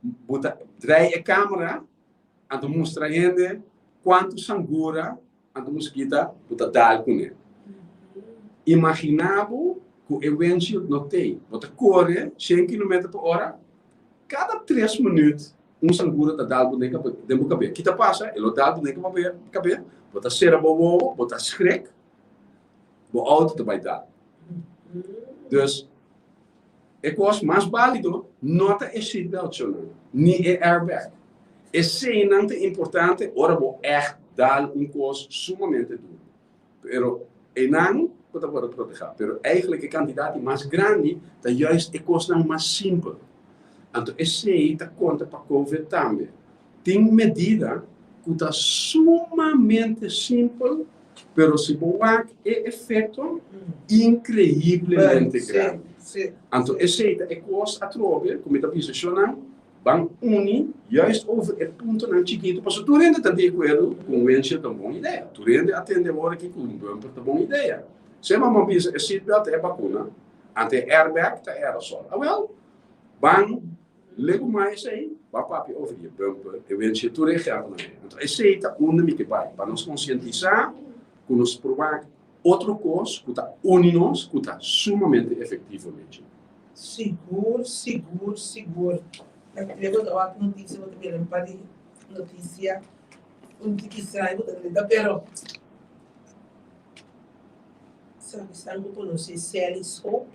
bo ta drei e camera anto mustra hende cuanto sangura anto muskita bo ta dal cune. Imagina bo cu e windshield no tey, bo ta core shen kilometer pa ora, cada tres minuut un sangura ta dal bo den den bo cabe. Ki ta pasa? E lo dal bo den cabe, bo ta cera bo wowo, bo ta schrik, bo auto ta bay dal. Dus E kos mas bálido no ta e seatbelt shonan, ni e airbag. Eseinan ta importante ora bo ègt dal un kos sumamente duru. Pero einan bo ta wòrdu protehá. Pero eigentlik e kantidat di mas grandi ta juist e kosnan mas simpel. Anto esei ta konta pa covid tambe. Tin medida ku ta sumamente simpel, pero si bo wak e efekto, inkreiblemente grandi. Anto esei ta e kos atrobe ku mi ta bisa shonnan, ban uni juist over e puntonan chikitu, pasobra tur hende ta di akuerdo ku un windshield ta un bon idea. Tur hende a tende awor aki ku un bumper ta bon idea. Sema bo a bisa e seatbelt ta e bakuna, anto e airbag ta e aerosol. Awel, ban Legu mas esei, bo a papia over di e bumper, e windshield, tur e ehempelnan ei. Anto esei ta unda mi ke bai, pa nos konsientisá ku nos por wak otro kos ku ta uni nos, ku ta sumamente efektivo, Mechi. Sigur, sigur, sigur. Legu ta wak notisia, bo ta mira un par di notisia, un tiki straño ku ta drenta, pero sa esnan ku konosé Sally Schoop?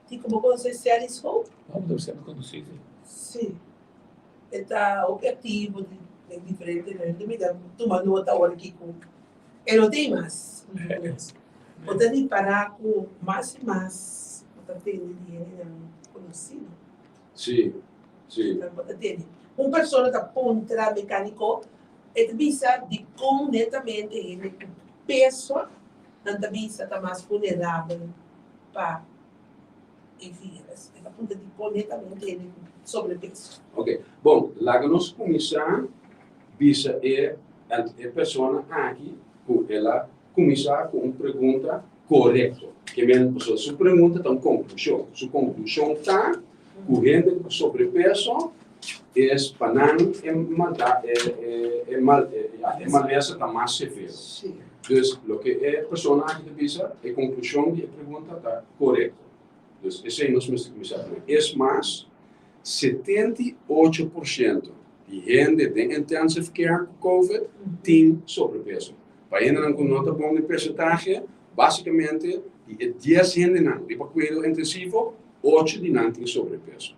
Kiko bo konosé Sally Schoop? No, bo debe konosé si. Si. E ta hopi aktivo den diferente nan. Mi ta tuma nota ora kiko e no tin mas. Bo ta ripará ku mas i mas bo ta tende di hendenan konosido. Si, si. Bo ta tende. Un persona ta puntra mekániko, e ta bisa dikon netamente hende ku peso nan ta bisa ta mas vulnerabel pa e virus. E ta punta dikon netamente hende ku sobrepeso. Ok, bon, laga nos kuminsá bisa e e persona aki ku el a kuminsá ku un pregunta korekto. Ke men, pasobra su pregunta ta un konklushon. Su konklushon ta ku hende ku sobrepeso es pa nan e maldat e e mal e malesa ta mas severo. Dus loke e persona aki ta bisa, e konklushon di e pregunta ta korekto. Dus esei nos mester kuminsá pone. Es mas, 78% di hende den intensive care ku covid tin sobrepeso. Pa hendenan ku no ta bon den persentahe, basikamente di e dies hendenan riba kuido intensivo, ocho di nan tin sobrepeso.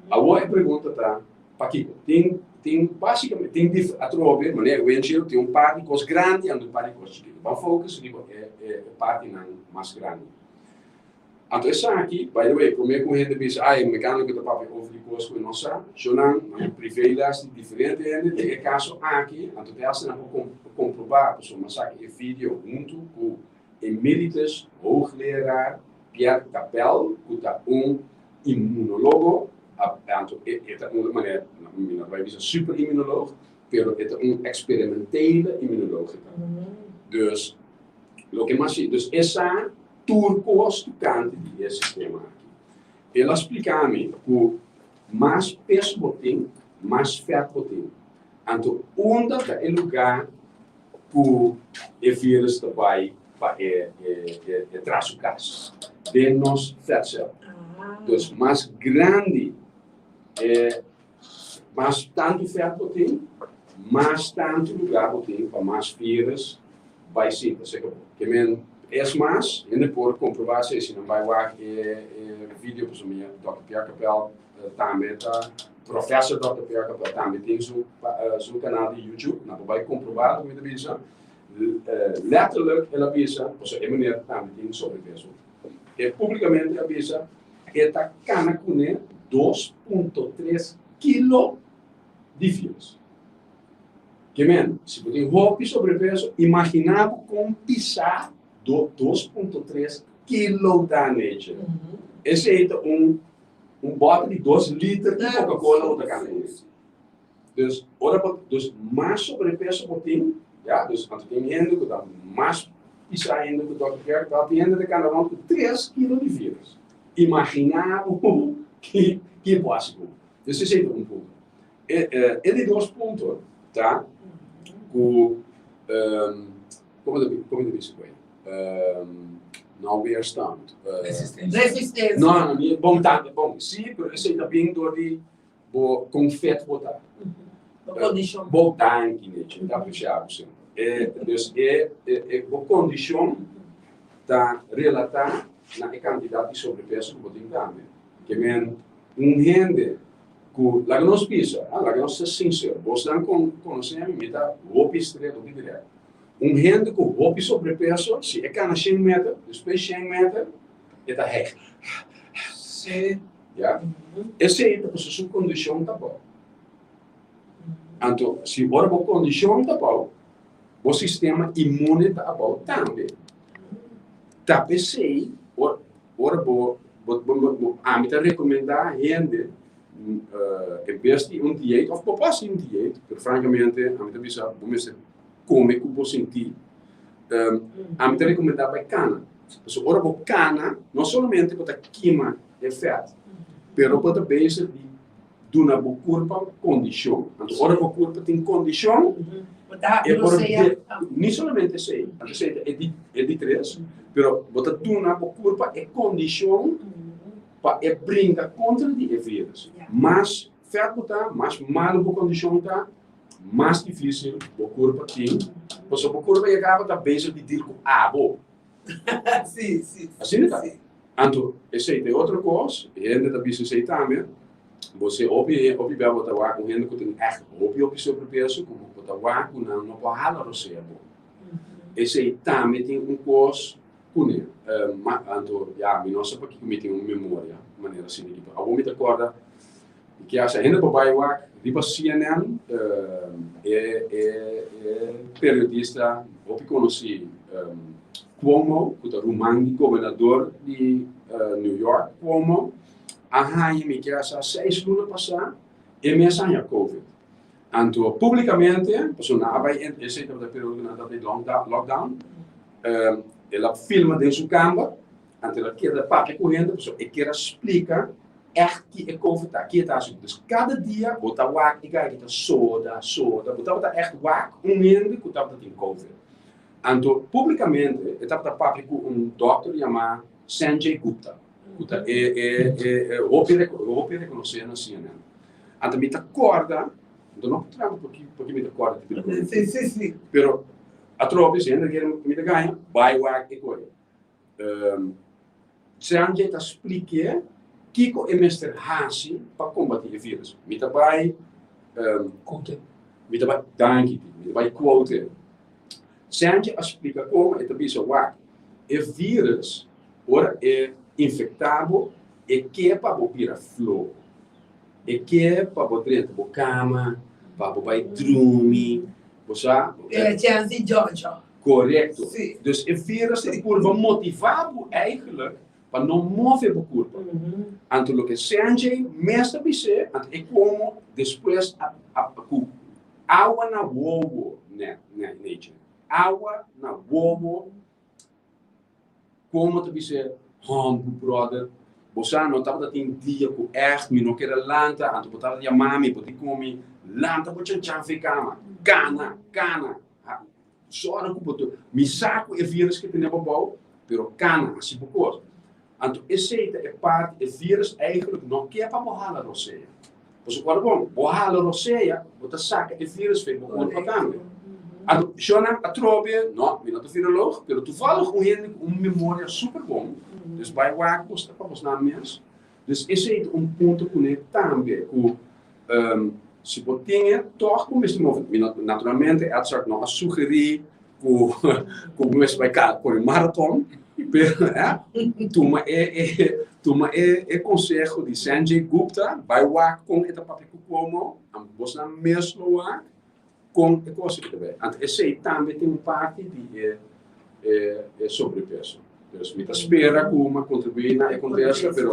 Awor e pregunta ta, pakiko? Tin, tin basikamente, tin dif, atrobe, manera Winchell, tin un par di kos grandi anto un par di kos chikitu. Ban focus riba e, e partinan mas grandi. Anto esaki, by the way, promé ku hende bisa, ai, e mekániko ta papia over di kos ku e no sa, shownan, nan privé les di diferente hende, den e kaso aki, anto te hasta nan por komprobá, pasobra mi a saka e video huntu ku emeritus hoogleraar Pierre Capel, ku ta un immunologo, anto e ta un manera, mi no ta bai bisa super immunoloog, pero e ta un eksperimentele immunoloog e ta. Dus, loke mas si, dus e sa tur kos tokante di e sistema aki. El a splika mi ku mas peso bo tin, mas fèt bo tin. Anto unda ta e lugá ku e virus ta bai pa e e traha su kas? Den nos vètsèl. Dus mas grandi e mas tantu fèt bo tin, mas tantu lugá bo tin pa mas virus bai sinta serka bo. Ke men es mas, hende por komprobá esei si nan bai wak e video pasobra mi Dòkter Pierre Capel tambe ta Professor Dòkter Pierre Capel tambe tin su su kanal di YouTube, nan por bai komprobá loke mi ta bisa. Letterlijk el a bisa, pasobra e meneer tambe tin sobrepeso. E públikamente a bisa e ta kana kuné 2.3 kilo di vírus. Ke men, si bo tin hopi sobrepeso, imaginá bo kon pisá 2.3 kilo ta nechi. Esei ta un un bòter di 2 liter di Coca-Cola bo ta kana kuné. Dus, ora bo, dus mas sobrepeso bo tin, ya, dus anto tin hende ku ta mas pisá ainda ku Dòkter Kerk, ta tin hende ta kana rònt ku 3 kilo di vírus. Imaginá bo ki ki bo hasi ku. Dus esei ta un punto. E, e di dos punto ta ku, komo ta komo ta bisa ku ei? No weerstand. Resistencia. Resistencia. No, no, ni bon ta, bon, sí, pero esei ta bin dor di Bo kon vet bo ta. Bo kondishon. Bo danki Nechi, mi ta apresiá bo semper. E, dus e, e, bo kondishon ta relatá na e kantidat di sobrepeso ku bo tin tambe. Ke men un hende ku, laga nos bisa, ah, laga nos ser sinsero, bosnan kon konosé mi, mi ta hopi stret, hopi dirèkt. Un hende ku hopi sobrepeso, si e kana shen meter, despues shen meter e ta hèg. Sí. Ya. Esei ta pasobra su kondishon ta bou. Anto, si ora bo kondishon ta bou, bo sistema inmune ta abou tambe. Ta p'esei, ora, ora bo, bo, bo, bo, ami ta rekomendá hende, en bes di un dieet, òf bo por hasi un dieet, pero frankamente ami ta bisa bo mester kome ku bo sintí. Ami ta rekomendá bai kana. Pasobra ora bo kana, no solamente bo ta kima e fèt, pero bo ta bezig di duna bo kurpa kondishon. Anto ora bo kurpa tin kondishon, e por ni solamente esei, anto esei ta e di e di tres, pero bo ta duna bo kurpa e kondishon pa e bringa kontra di e vírus. Mas fèt bo ta, mas malu bo kondishon ta, mas difísil bo kurpa tin, pasobra bo kurpa ya kaba ta bezig di deal ku abo. Sí, sí. Asina ta. Anto, esei ta e otro kos, hende ta bisa esei tambe, bo se hopi hopi bia bo ta wak un hende ku tin ègt hopi hopi sobrepeso ku bo ta wak ku nan no por hala rosea bo. Esei tambe tin un kos kuné. Ma anto ya mi no sa pakiko mi tin un memoria manera asina aki, pero awor mi ta kòrda Ke hasi hende por bai wak riba CNN, e e e periodista hopi konosí Cuomo, ku ta ruman di gobernador di New York, Cuomo, a haña mi ke sa seis luna pasá e mes a haña covid. Anto públikamente, pasobra nan a bai esei tabata e periodo ku nan tabata den lockdown, el a filma den su kamber, anto el a keda papia ku hende pasobra e kier a splika Ègt ki e covid ta, ki e ta hasi. Dus kada dia bo ta wak e guy ki ta soda, soda, bo tabata ègt wak un hende ku tabata tin covid. Anto públikamente e tabata papia ku un dòkter yamá Sanjay Gupta, ku ta e e e hopi hopi rekonosé na CNN. Anto mi ta kòrda, anto no por trampa por ki mi ta kòrda tipo di kos. Sí, sí, sí. Pero atrobe si hende kere mi ta gaña, bai wak e kos. Sanjay ta splik'é kiko e mester hasi pa kombatí e vírus. Mi ta bai Quote. Mi ta bai, danki Titi, mi ta bai quote. Sanjay a splika komo e ta bisa wak, e vírus ora e infektá bo, e ke pa bo bira floho. E ke pa bo drenta bo kama, pa bo bai drumi, bo sa. E chèns di djòdjò. Korekto. Sí. Dus e virus ta purba motivá bo eigenlijk pa no move bo kurpa. Anto loke Sanjay mes ta bis'é, anto e komo despues a a ku awa na wowo ne ne nechi. Awa na wowo komo ta bis'é, Hòmbu bròder, bo sa no tabata tin dia ku ègt mi no kere lanta, anto bo tabata yama mi, bo tin komi lanta bo chanchan fe kama, kana, kana. Sòru ku bo ta mi sa ku e virus ke tene bo bou, pero kana hasi bo kos. Anto esei ta e parti, e virus eigenlijk no ke pa bo hala rosea. Pasobra ora bon bo hala rosea, bo ta saka e virus for bo kurpa tambe. Anto shownan atrobe, no, mi no ta viroloog, pero toevallig un hende ku un memoria super bon, dus bai wak bos ta pa bosnan mes. Dus esei ta un punto kuné tambe ku Si bo tin e, tòg bo mester move. Mi no, naturalmente, Edzard no a sugerí ku ku bo mester bai kore maraton. Pero, eh, tuma e, e, tuma e, e konseho di Sanjay Gupta, bai wak kon e ta papia ku Cuomo, bosnan mes lo wak kon e kos aki ta bai. Anto esei tambe tin un parti di e, e, e sobrepeso. Dus mi ta spera ku mi a kontribuí na e kontesta, pero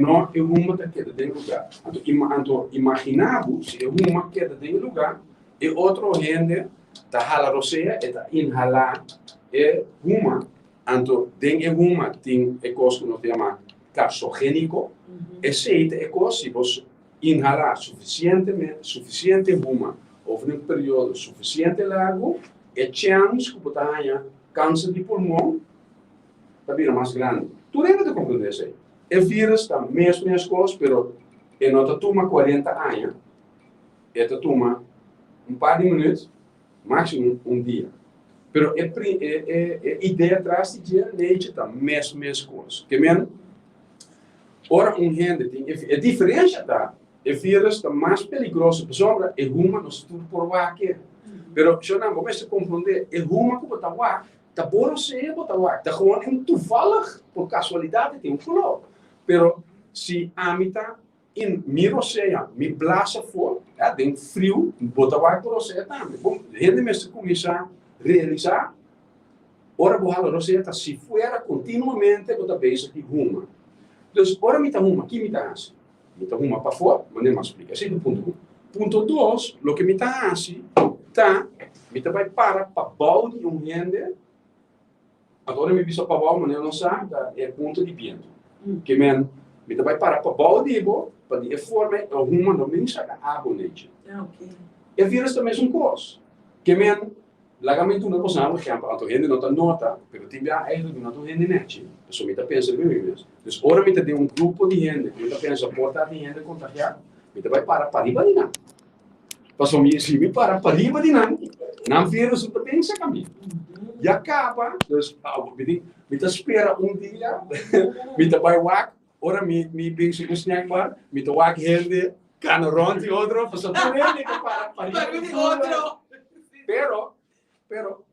no e huma ta keda den lugá. Anto ima anto imaginá bo si e huma keda den e lugá, e otro hende ta hala rosea, e ta inhalá e huma, anto den e huma tin e kos ku nos ta yama karsogéniko, esei ta e kos si bo inhalá sufisientemente sufisiente huma over un periodo sufisiente largu, e chèns ku bo ta haña kanser di pulmon ta bira mas grandi. Tur hende ta komprendé esei. E virus ta mes mes kos, pero e no ta tuma kuarenta aña, e ta tuma un par di minüt, máksimo un dia. Pero e e e e idea tras di dje, Neitje, ta mes mes kos. Ke men, ora un hende tin e e diferensha ta, e virus ta mas peligroso pasobra e huma nos tur por wak e. Pero, shownan, bo mester komprondé, e huma ku bo ta wak Ta boro sea bo ta wak. Ta gewoon un toevallig, por casualidad e tin un color. Pero si ami ta in mi rosea, mi blaas afo, ja, den friu, bo ta wak bo rosea tambe. Bon, hende mester cuminsa realisa, ora bo hala rosea ta si fuera continuamente bo ta bezig di huma. Dus ora mi ta huma, ki mi ta haci? Mi ta huma pafó, manera mi a splika. Esei ta punto un. Punto dos, loke mi ta hasi ta, mi ta bai para pabou di un hende, anto ora mi bisa pabou, manera nos sa, ta e punto di bientu. Ke men, mi ta bai para pabou di bo, pa di e forma e huma no bini saka abo nechi. E virus ta mesun kos. Ke men, Laga mi duna boso un ehempel, anto hende no ta nota, pero tin bia eigenlijk mi no ta un hende nechi, pasobra mi ta pensa riba mi mes. Dus ora mi ta den un grupo di hende ku mi ta pensa por ta tin hende kontagiá, mi ta bai para pariba di nan. Pasobra mi si mi para pariba di nan, nan virus no ta bin saka mi. Ya kaba, dus mi tin, mi ta spera un dia, mi ta bai wak, ora mi mi bin su snack bar, mi ta wak hende kana rond di otro, pasobra tur hende ta para pariba di otro. Pero, pero,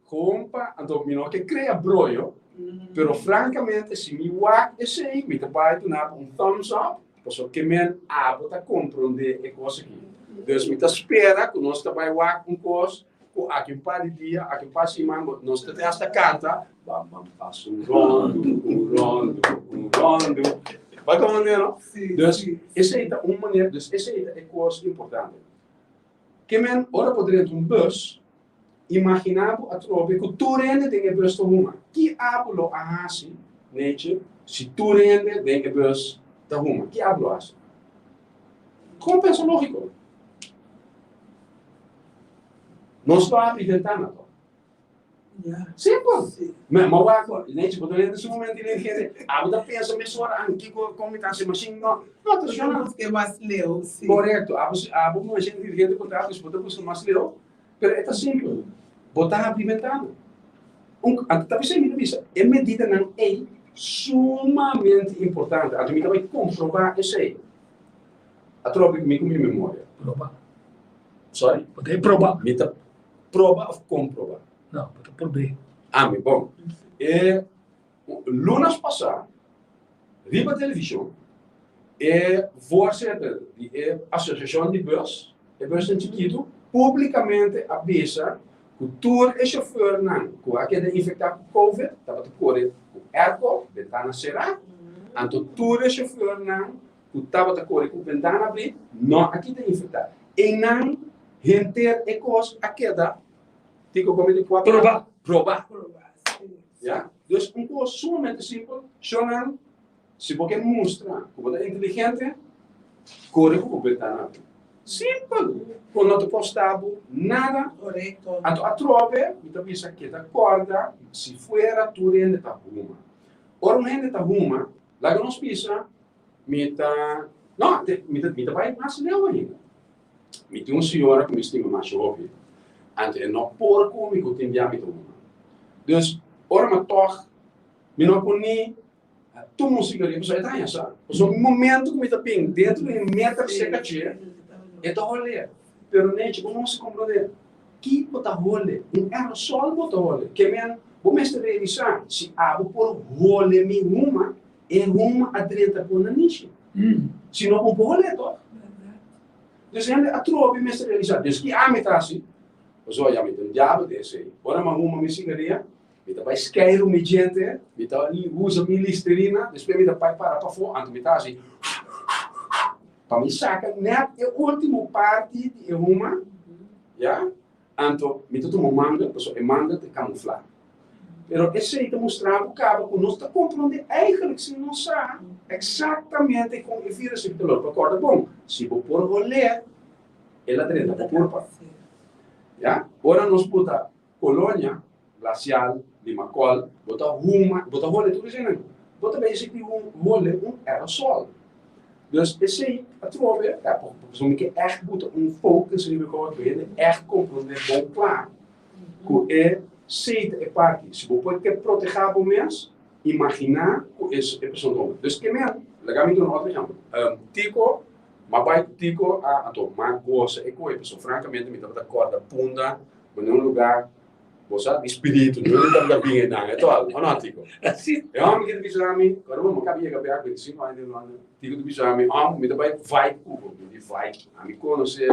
gewoon pa, anto mi no ke krea broyo, pero frankamente si mi wak esei, mi ta bai duna bo un thumbs up, pasobra ke men abo ta komprondé e kos aki. Dus mi ta spera ku nos ta bai wak un kos ku aki un par di dia, aki un par siman, bo, nos ta hasta kanta, Bam bam pas un rondu, un rondu, un rondu. Bai komprondé no? Dus esei ta un manera, dus esei ta e kos importante. Ke men ora bo drenta un bus, imaginá bo atrobe ku tur hende den e bus ta huma. Ki abo lo a hasi, Neche, si tur hende den e bus ta huma? Ki abo lo hasi? Kon pensa lógiko. Nos lo abri ventana tòg. Simpel. Ma ma wak, Neche, bo ta lenta sumamente inteligente. Abo ta pensa mesora, an kiko kon mi ta hasi mashin? No, no ta Bo ta buska mas leu, si. Korekto. Abo si abo masha inteligente ku ta, dus bo ta buska mas leu. Pero e ta simpel. Bo ta habri bentana. Un, anto ta p'esei mi ta bisa, e medidanan ei sumamente importante. Anto mi ta bai komprobá esei. Atrobe mi ku mi memoria. Proba. Sorry? Bo ta e proba. Mi ta Proba of komproba? No, bo ta prob'é. Ami, bon. E lunas pasá, riba televishon, e voorzitter di e asosiashon di bus, e busnan chikitu, públikamente a bisa ku tur e shofèrnan ku a keda infektá ku covid tabata kore ku airco, bentana será, anto tur e shofèrnan ku tabata kore ku bentana abrí no a kita infektá. Einan henter e kos a keda tiko komi di kua Probá. Probá. Ya? Dus un kos sumamente simpel, shonnan, si bo ke mustra ku bo ta inteligente, kore ku bo bentana abrí. Simpel! Ku no ta kosta bo nada. Korekto. Anto atrobe mi ta bisa keda kòrda si fuera tur hende ta huma. Ora un hende ta huma, laga nos bisa Mi ta, no, mi ta, mi ta bai mas leu ainda. Mi tin un señora ku mi stima masha hopi, anto e no por ku mi ku tin bia mi ta huma. Dus, ora mi a tòg, mi no por ni tuma un sigaria pasobra e ta haña sa. Pasobra un momento ku mi ta bin dentro di un meter serka dje, e ta hole. Pero nechi, bo no sa komprondé ki bo ta hole. Un aerosol bo ta hole. Ke men, bo mester realisá, si abo por hole mi huma, E huma a drenta bo nanishi. Si no bo por hole toch? Dus hende atrobe mester realisa. Dus ki ami ta hasi? Pasobra ya mi ta un diabel den esei. Ora mi a huma mi sigaria, Mi ta bai skeiru mi djente, mi ta usa mi listerina, despues mi ta bai para pafó, anto mi ta hasi pa mi saka nèt e último parti di e huma, ya, anto mi ta tuma un manga, pasobra e manga ta kamuflá. Pero esei ta mustra bo kaba ku nos ta komprondé eigentlik sin nos sa eksaktamente kon e vírus ta lor. Pa kòrda bon, si bo por holé, el a drenta bo kurpa. Ya, ora nos buta Colonia, Glacial, Limacol, bo ta huma, bo ta hole tur eseinan. Bo ta basically hole un aerosol. Dus esei atrobe, ja, pasobra mi ke ègt buta un focus riba e kos, pa hende ègt komprondé bon kla ku e sei ta e parti. Si bo por ke protehá bo mes, imaginá ku e persona ta huma. Dus ke men, laga mi duna otro ehèmpel. Tico, m'a bai ku Tico a, anto m'a gosa e koe, pasobra frankamente mi tabata kòrda punda Ma na un lugar, bo sa, di spiritu, no un tabata bin einan, e tòg, o no, Tico? Si. E hòmber ki ta bisa mi, ora bo kaba yega bèk, 25 aña den London, Tico ta bisa mi, Hòmber, mi ta bai vibe ku bo. Mi di, Vibe? Ami konosé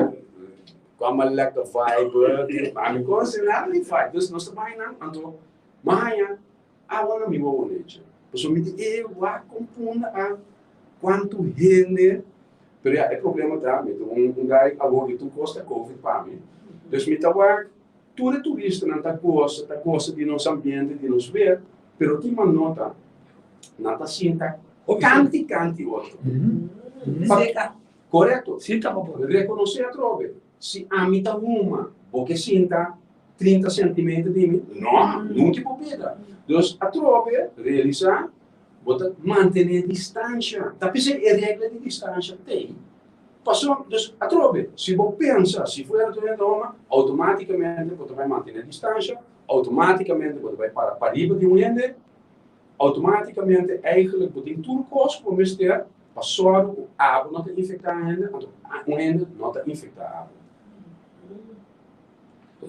kòm a lèk vibe, ami konosé nada di vibe. Dus nos ta bai einan, anto mi a haña awa na mi wowo nechi. Pasobra mi di, E wak kon punda a kuantu hende. Pero ya, e problema ta, mi ta un un guy awor di tur kos ta covid pa mi. Dus mi ta wak tur e turistanan ta gosa, ta gosa di nos ambiente, di nos weer, pero tin manota nan ta sinta kanti kanti otro. Seka. Korekto. Si ta bo. Rekonosé atrobe, si ami ta huma, bo ke sinta 30 sentimeter di mi? No, nunca bo bida. Dus atrobe realisá Bo ta mantené distansha. Ta p'esei e regla di distansha t'ei. Pasobra, dus, atrobe, si bo pensa, si fuera tur hende homa, outomátikamente bo ta bai mantené distansha, outomátikamente bo ta bai para pariba di un hende, outomátikamente eigenlijk bo tin tur kos ku bo mester pa sòru ku abo no ta infektá hende, anto un hende no ta infektá abo.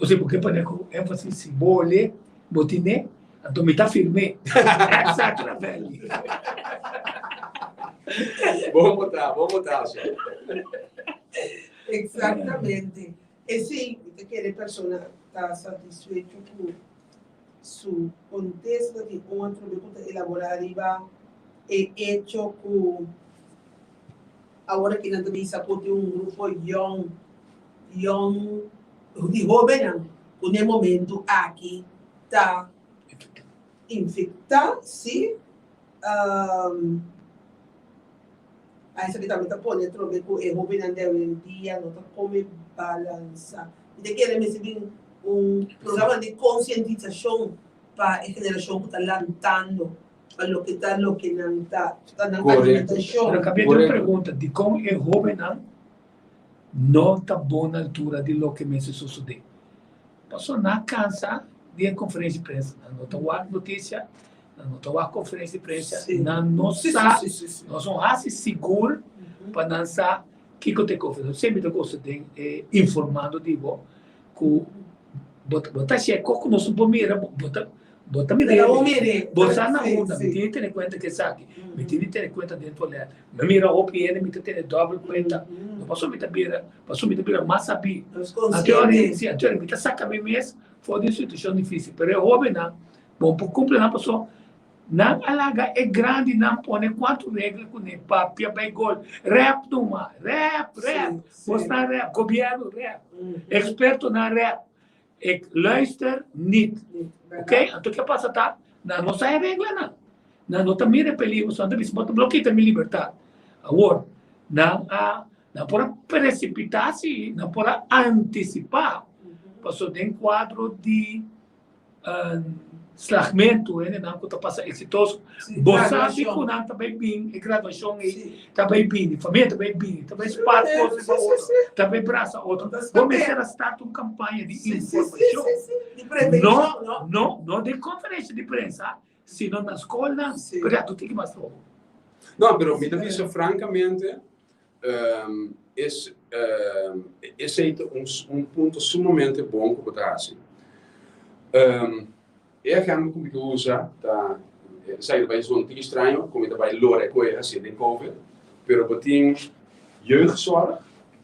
Ose bo ke pone ku énfasis si bo ol'é, bo tin'é, anto mi ta firm'é. Exact Ravelli. Bon botá, bon botá so. Exactamente. E sí, mi ta kere persona ta satisfecho ku su kontesta di un otro be ku ta elaborá riba e echo ku awor aki nan ta bisa ku tin un grupo yòn Yon di hóbennan ku n'e momentu aki ta infektá, sí. A esaki tambe ta pone atrobe ku e hóbennan di awendia no ta kome balansá. Mi ta kere mester bin un programa di konsientisashon pa e generashon ku ta lantando pa loke ta loke nan ta, ta nan alimentashon. Pero kabia tin un pregunta, dikon e hóbennan no ta bon na altura di loke mester sosodé. Pasobra nan a kansa di e konferensia di prensa, nan no ta wak notisia, nan no ta wak konferensia di prensa, nan no sa, no son hasi sigur pa nan sa kiko ta e konferensia. Semper ta gosta den e informando di bo ku bo ta hasi e kos ku nos no por mira, bo ta Bo ta mira hende, bo sa na unda, mi tin di tene kuenta ku esaki, mi tin di tene kuenta den toilet, mi mira hopi hende mi ta tene dòbel kuenta, no pasobra mi ta bira, pasobra mi ta bira mas sabí. Anto ora, si, anto ora mi ta saka mi mes for di un situashon difísil, pero e hóbennan, bo por kumpli nan pasobra nan a laga e grandinan pone kuantu regla kuné, papia bai gol, rèp numa, rèp, rèp, bo sta rèp, gobièrnu rèp, ekspertonan rèp. Ik luister niet. Ok, anto ke pasa ta, nan no sa e reglanan. Nan no ta mira e peligro, so nan ta bisa, bo ta blokita mi libertad. Awor, nan a, nan por a precipita si, nan por a anticipa, paso den cuadro di Slagmentu, hendenan ku ta pasa eksitoso. Bo sabi ku nan ta bai bin e graduashon ei, ta bai bini, famia ta bai bini, ta bai spart kos riba otro, ta bai brasa otro. Bo mester a start un kampaña di informashon. No, no, no den konferensha di prensa, sino na skolnan. Pero ya, tu tin ki mas trabou. No, pero mi ta bisa frankamente, es esei ta un punto sumamente bon ku bo ta hasi. E ehèmpel ku mi ta usa ta, esaki ta bai sona un tiki straño ku mi ta bai lora e koe hasi den covid, pero bo tin jeugdzorg,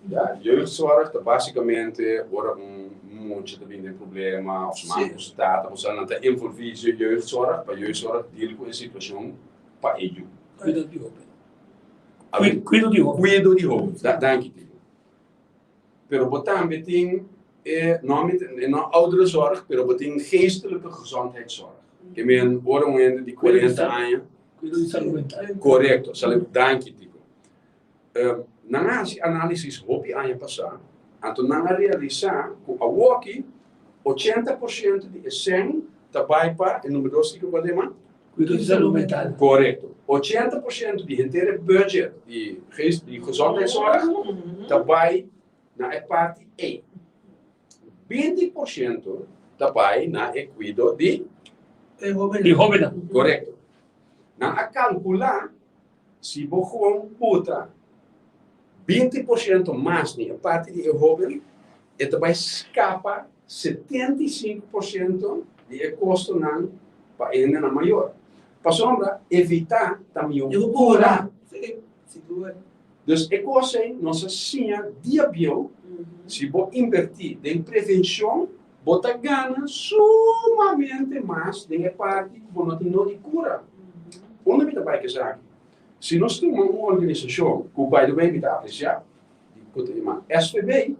ya, jeugdzorg ta basikamente ora un. mucha ta bin den problema òf su mama ku su tata, bo sa nan ta envolví jeugdzorg pa jeugdzorg deal ku e situashon pa e yu. Kuido di hóben. Kuido di hóben. Kuido di hóben. Danki Timo. Pero bo tambe tin e no e no ouderenzorg, pero bo tin geestelijke gezondheidszorg. Ke men ora un hende di 40 aña. Kuido di salú mental. Korekto, salú, danki Tico. Nan a hasi análisis hopi aña pasá, anto nan a realisá ku awoki 80% di e sèn ta bai pa e number dos Tico kual tema? Kuido di salú mental. Korekto. 80% di henter e budget di geest di gezondheidszorg ta bai na e parti ei. 20% ta bai na e kuido di E hóbennan. Di hóbennan. Korekto. Nan a kalkulá si bo gewoon puta 20% mas di e parti di e hóben, e ta bai skapa 75% di e kostonan pa e hendenan mayor. Pasobra evitá ta mihó ku kura. Dus e kos ei nos a siña dia bieu, si bo invertí den prevenshon, bo ta gana sumamente mas den e parti ku bo no tin no di kura. Unda mi ta bai ku esaki? Si nos tuma un organisashon ku by the way mi ta apresiá, ku ta yama SVB,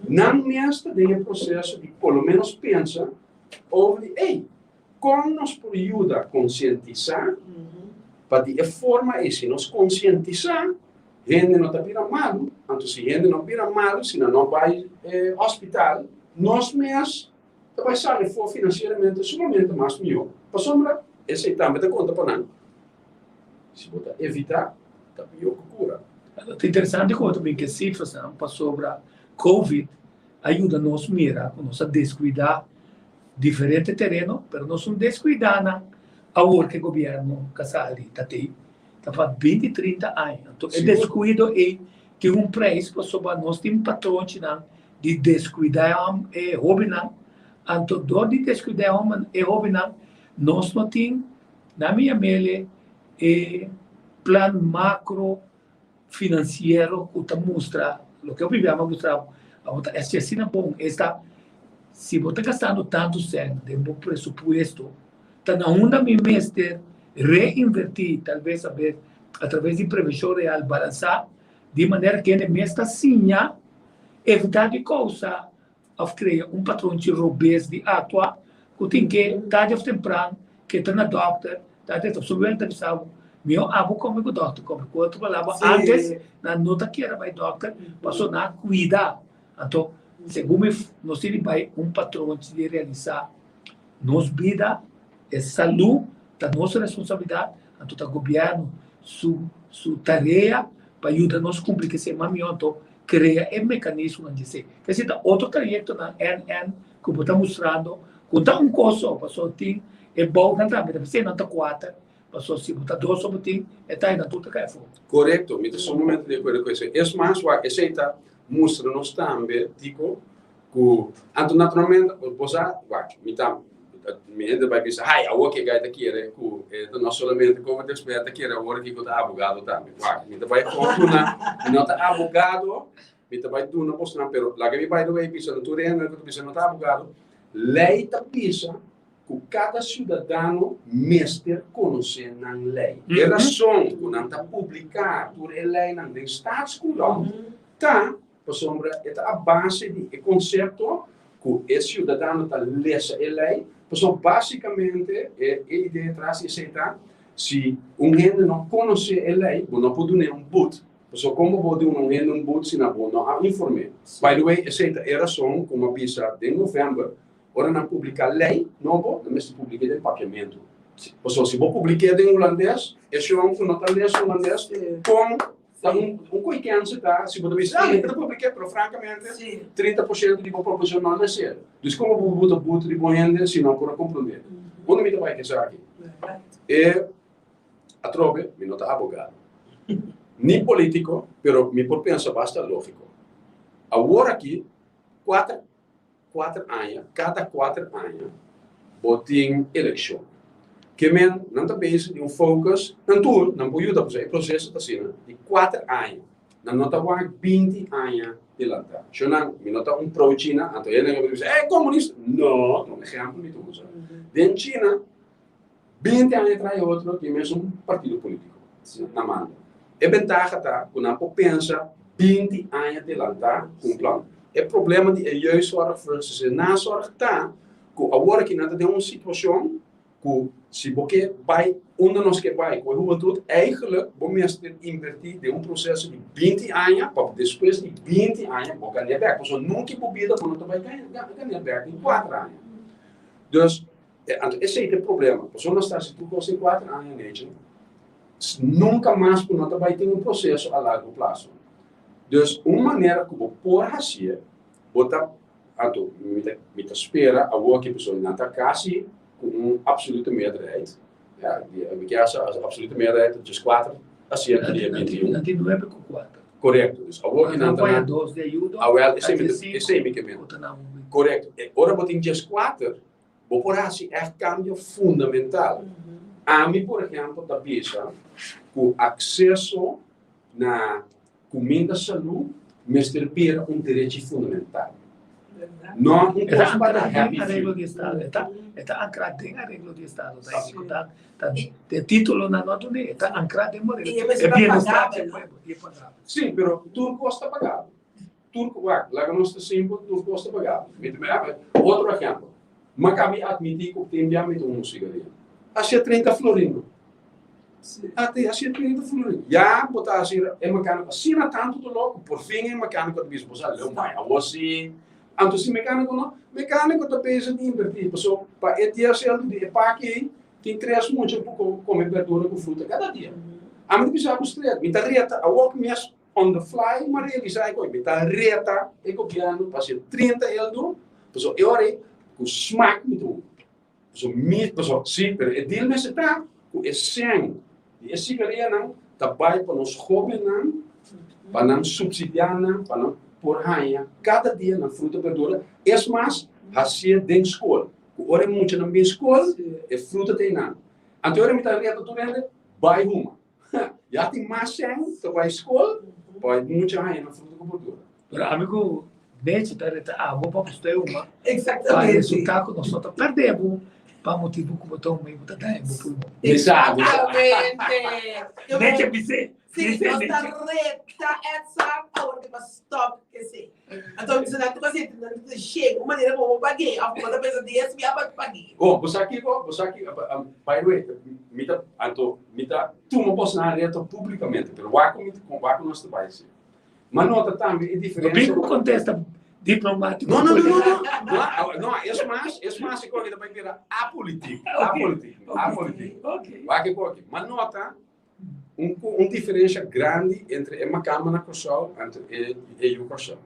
nan mes ta den e proseso di por lo menos pensa over di, ey, kon nos por yuda konsientisá pa di e forma ei si nos konsientisá hende no ta bira malu, anto si hende no bira malu si nan no bai hospital, nos mes ta bai sali for finansieramente sumamente mas mihó. Pasobra esei tambe ta konta pa nan. Si bo ta evitá, ta pió ku kura. Ta interesante ku bo ta bin ku e sifrasnan pasobra Covid a yuda nos mira ku nos a deskuidá diferente tereno, pero nos un deskuidá nan awor ku e gobièrnu Casali ta tei, ta pa binti 30 aña. Anto e deskuido ei tin un preis pasobra nos tin patronchinan di deskuidá e hóbennan, anto dor di deskuidá e hóbennan nos no tin Na mi yam'ele e plan macro financiero cu ta mustra loke hopi bia mi a mustra bo, abo ta haci asina bon, esta si bo ta gastando tanto cen den bo presupuesto ta na unda mi mester reinverti talbes a traves di prevencion real balansa di manera kende mes ta siña evita di causa of krea un patronchi robes di aktua ku tin ke tardi of tempran ke ta na dòkter tardi of su wel ta bisa bo mihó abo kome ku dòkter kome. Ku otro palabra antes nan no ta kier a bai dòkter pasobra nan a kuida. Anto segun mi nos tin di bai un patronchi di realisa nos bida e salú ta nos responsabilidat anto ta gobièrnu su su tarea pa yuda nos kumpli ku esei mas mihó anto Krea e mekanismonan di esei. Esei ta otro trayektonan NN ku bo ta mustrando ku ta un kos so, pasobra tin e bounan tambe ta p'esei nan ta kuater, pasobra si bo ta dos so bo tin e tainan tur ta kai afó. Korekto, mi ta sumamente di akuerdo ku esei. Es mas, wak esei ta mustra nos tambe, Tico, ku anto naturalmente bo sa, wak, mi ta mi hende bai bisa, hai, awor ke gai ta kere ku e ta no solamente komo ta eksperto, ta kere awor aki ku ta abogado tambe. Wak, mi ta bai kon duna, mi no ta abogado, mi ta bai duna bosnan, pero laga mi by the way bisa na tur hende ku ta bisa no ta abogado, lei ta bisa ku kada siudadano mester konosé nan lei. E rason ku nan ta publiká tur e leinan den Staatscourant ta Pasobra e ta a base di e konsepto ku e siudadano ta lesa e lei. Pasobra básikamente e idea tras di esei ta, si un hende no konosé e lei, bo no por dun'é un but. Pasobra kon bo por duna un hende un but si na bo no a inform'é? By the way, esei ta e rason ku mi a bisa den novèmber, ora nan publiká lei nobo, nan mester publik'é den papiamentu. Pasobra si bo publik'é den hulandes, e shon ku no ta lesa hulandes, kon Ta un un koikense ta si bo ta bisa, ah, mi ta publiké, pero frankamente 30% di bo proposishon no a naser. Dus komo bo bo ta buta di bo hende si no por a komprondé? Unda mi ta bai ku esaki? E atrobe, mi no ta abogado, ni polítiko, pero mi por pensa basta lógiko. Awor aki, kuater Kuater aña, kada kuater aña bo tin elekshon. Ke men nan ta bezig di un focus, nan tur nan por yuda pasobra e proseso ta asina, di kuater aña. Nan no ta wak 20 aña. delantá. Shonnan, mi no ta un pro China, anto hende lo bisa, eh, komunista! No, ta un ehèmpel mi ta usa. Den China, 20 aña tras e otro tin mesun partido polítiko na mando. E bentaha ta ku nan por pensa 20 aña delantá ku un plan. E problema di e jeugdzorg versus e nazorg ta ku awor aki nan ta den un situashon ku si bo ke bai unda nos ke bai ku e hubentut, eigenlijk bo mester invertí den un proseso di 20 aña pa despues di 20 aña bo gan'é bèk. Pasobra nunka bo bida bo no ta bai gan'é bèk den kuater aña. Dus, anto esei ta e problema. Pasobra nos ta hasi tur kos den kuater aña, Nechi, nunka mas bo no ta bai tin un proseso a largo plaso. Dus, un manera ku bo por hasié, bo ta Anto mi ta mi ta spera awor ki pasobra nan ta kasi ku un absolute meerderheid. Ja, di mi ke hasa absolute meerderheid ta djes kuater asiento di e 21. Nan tin nuebe ku kuater. Korekto. Dus awor ki nan ta na dos di ayudo. Awel, esei mi ta esei mi ke men. Korekto. E ora bo tin djes kuater, bo por hasi ègt kambio fundamental. Ami por ehèmpel ta bisa ku akseso na Kuminda salú mester bira un derechi fundamental, no un kos pa de happy few. E ta ankrá den areglo di estado, ta ehekutá den títulonan no dun'é, e ta ankrá den bo areglo, e bienestar di e pueblo i e pagabel. Sí, pero tur kos ta pagabel. Tur, wak, laga nos ta simpel, tur kos ta pagabel. Mi ta, otro ehèmpel, mi a kaba di atmití ku tin bia mi ta un sigaria. Hasié 30 florin. Ate hasié 30 florin. Ya bo ta hasi e mecánico asina tantu doló ku por fin e mecánico ta bisa bo sa leu mai awor si. Anto si mecánico no, mecánico ta bezig di invertí paso pa e dia sueldo di e paki ei tin tres mucha ku kome berdura ku fruta kada dia. Ami ta bisa bo stret, mi ta reta awor ku mi on the fly mi a realisá e kos, mi ta reta e gobièrnu pa hasié 30 eldo paso e ora ei ku smak mi ta usa. Paso mi, paso si, pero e deal mester ta ku e sèn di e sigarianan ta bai pa nos hóbennan, pa nan supsidiá nan, pa nan por haña kada dia nan fruta berdura. Es mas, hasié den skol, ku ora e muchanan bin skol, e fruta ta einan. Anto ora mi ta reta tur hende, bai huma. Ya tin mas sèn ta bai skol pa e mucha haña nan fruta ku berdura. Pero ami ku Nechi ta reta abo pa bo huma. Exactamente. Pa resulta ku nos no ta perde bo pa motibu ku bo ta huma i bo ta daña bo pulmon. Exactamente. Nechi a bis'é. Sí, nos ta reta Edson awor ke pa stop esei. Anto mi bisa nan tur kasi nan ta shake un manera ku bo pag'é òf bo ta pensa dies bia pa pag'é. Oh, bo sa kiko? Bo sa kiko? By the way, mi ta anto mi ta tuma bosnan reto públikamente, pero wak ku mi wak ku nos ta bai hasi. Ma nota tambe e diferensia. No bin ku kontesta diplomátiko. No, no, no, no, no. No, no, es mas, es mas e kos aki ta bai bira apolitik, apolitik, apolitik. Wak e kos aki. Ma nota Un un diferensha grandi entre e makamba na Kòrsou anto e e yu Kòrsou.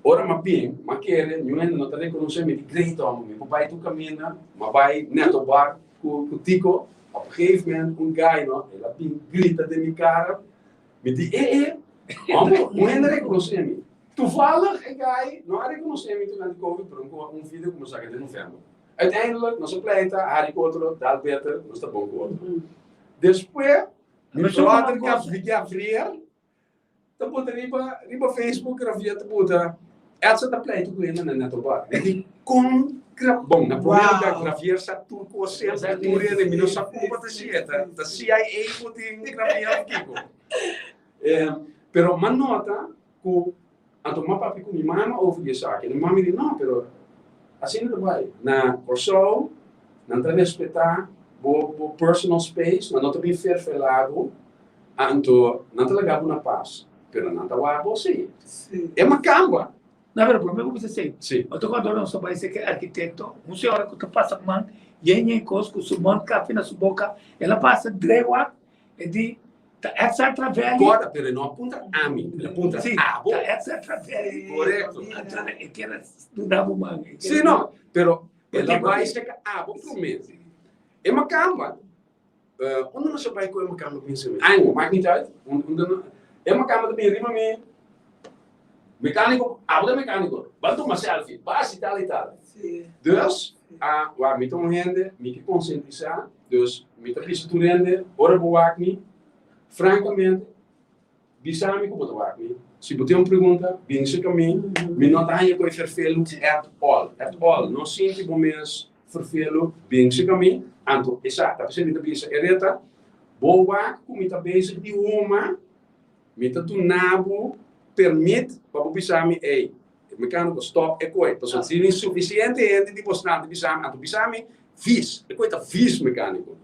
Ora m'a bin, m'a kere, niun hende no ta rekonosé mi di great hòmber, mi por bai tur kaminda, m'a bai Netto Bar ku ku Tico, op un gegeven moment un guy no, el a bin grita den mi kara, mi di e e, hòmber, un hende a rekonosé mi. Toevallig e guy no a rekonosé mi durante covid, pero un video ku mi a saka den novèmber. Uiteindelijk, nos a pleita, hari ku otro, dal beter, nos ta bon ku otro. Despues, mi brother Gabriel ta bota riba, riba Facebook, Gabriel ta bota, Edson ta pleita ku hende na Netto Bar. Mi di, kon gra-, bon, na prome lugar, Gabriel sa tur kos semper, tur hende, mi no sa kon pa ta si'e, ta, ta CIA ku tin Gabriel of kiko. Pero m'a nota ku Anto m'a papia ku mi mama over di esaki. Mi mama di, No, pero asina ta bai. Na Kòrsou nan ta respetá bo bo personal space, nan no ta bin ferfelá bo, anto nan ta laga bo na pas, pero nan ta wak bo sí. E makamba. No, pero promé ku bo bisa esei, Sí. otro kòrdó nos ta bai serka e arkitekto, un señora ku ta pasa man yen yen kos ku su mondkapje na su boka, el a pasa drei wak, e di, Ta etcetera veli. Corda, pero e no a puntra ami, el a puntra Sí, abo. ta etcetera veli. Correcto. Anto e kier duna bo man. E Sí, no, pero el a bai cerca abo prome. E macamba, unda nos a bai cu e macamba bin sirbi? Ay, no, maakt niet uit. Unda no, e macamba ta bin riba mi. Mecanico, abo ta mecanico, ban tuma selfie, ban haci tal y tal. Sí. Dus, a, wak, mi ta un hende, mi ke concientisa, dus mi ta bisa tur hende, ora bo wak mi, francamente, bisa mi cu bo ta wak mi. Si bo tin un pregunta, bin serka mi. Mi no ta haña ku e ferfelu at all, at all. No sinti bo mes ferfelu, bin serka mi. Anto esaki ta p'esei mi ta bisa e reta, bo wak ku mi ta bezig di huma, mi ta duna bo permit pa bo bisa mi, ey, mekániko, stòp e koi. Pasobra si tin sufisiente hende di bosnan ta bisa mi, anto bisa mi, vis, e koi ta vis mekániko.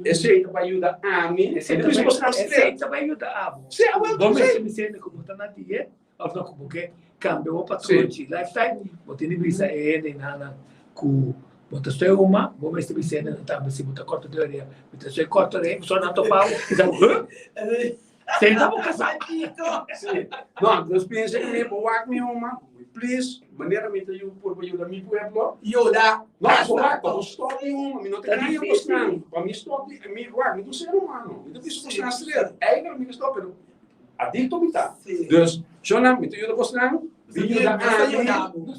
Esei ta bai yuda ami, Esei ta bai, esei ta bai yuda abo. Sí, awel, Bo mester bisa hende ku bo ta na diet òf no ku bo ke kambia bo patronchi, lifestyle, bo tin di bisa e hendenan ku bo ta stoy huma, bo mester bisa e hendenan tambe si bo ta kòrta di orea, mi ta stoy kòrta orea, pasobra nan topa bo, bisa bo, huh? Senta bo kasá. Sí. No, nos pensa ku mi, bo wak mi huma, please, manera mi ta yu purba yuda mi pueblo. Yuda. No, bo wak, pa bo stop di huma, mi no ta gaña bosnan. Pa mi stop di, mi wak, mi ta un ser humano, mi ta bisa bosnan straight. Eigenlijk mi ta stop, pero adicto mi ta. Dus, shonnan, mi ta yuda bosnan, mi yuda ami.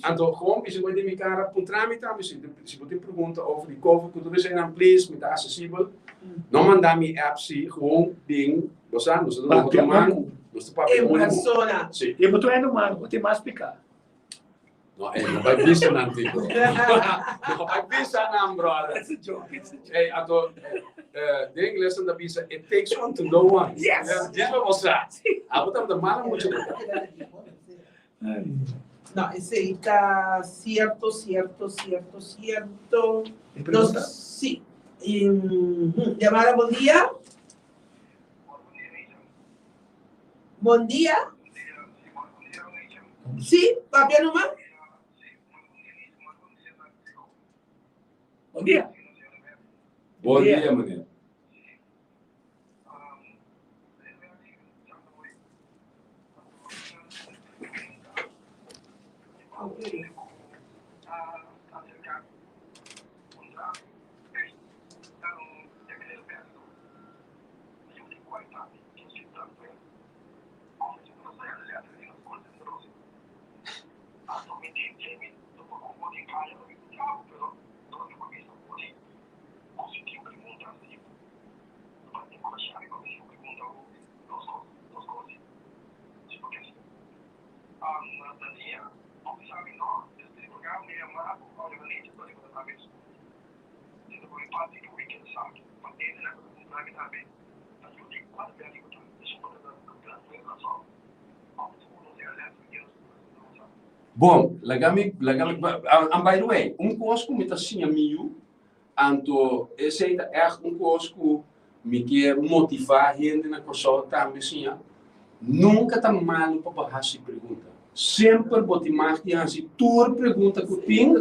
Anto, gewoon bisa bo den mi kara, puntra mi tambe si, si bo tin pregunta over di covid ku tur eseinan, please, mi ta accesibel. No manda mi app si, gewoon bin, bo sa, nos ta duna otro man, nos ta papia En persona. Si. E bo ta hende humano, bo tin mas piká. No, eh, no bai bisa nan, Tico. No bai bisa nan, brother. It's a joke, it's a joke. Hey, anto, eh, den ingles nan ta bisa, it takes one to know one. Yes! Yeah, djis pa bo sa. Abo tabata mala mucha bo ta. No, esei ta cierto, cierto, cierto, cierto. Tin pregunta? Nos, sí. Llamada, bon dia. Bon dia. Sí, papia numa. Bon dia. Bon dia, meneer. Bon, laga mi, laga mi, and by the way, un kos ku mi ta siña mi yu, Anto esei ta ègt un kos ku mi ke motivá hende na Kòrsou tambe siña, nunka ta malu pa bo hasi pregunta. Semper bo tin mag di hasi tur pregunta ku tin.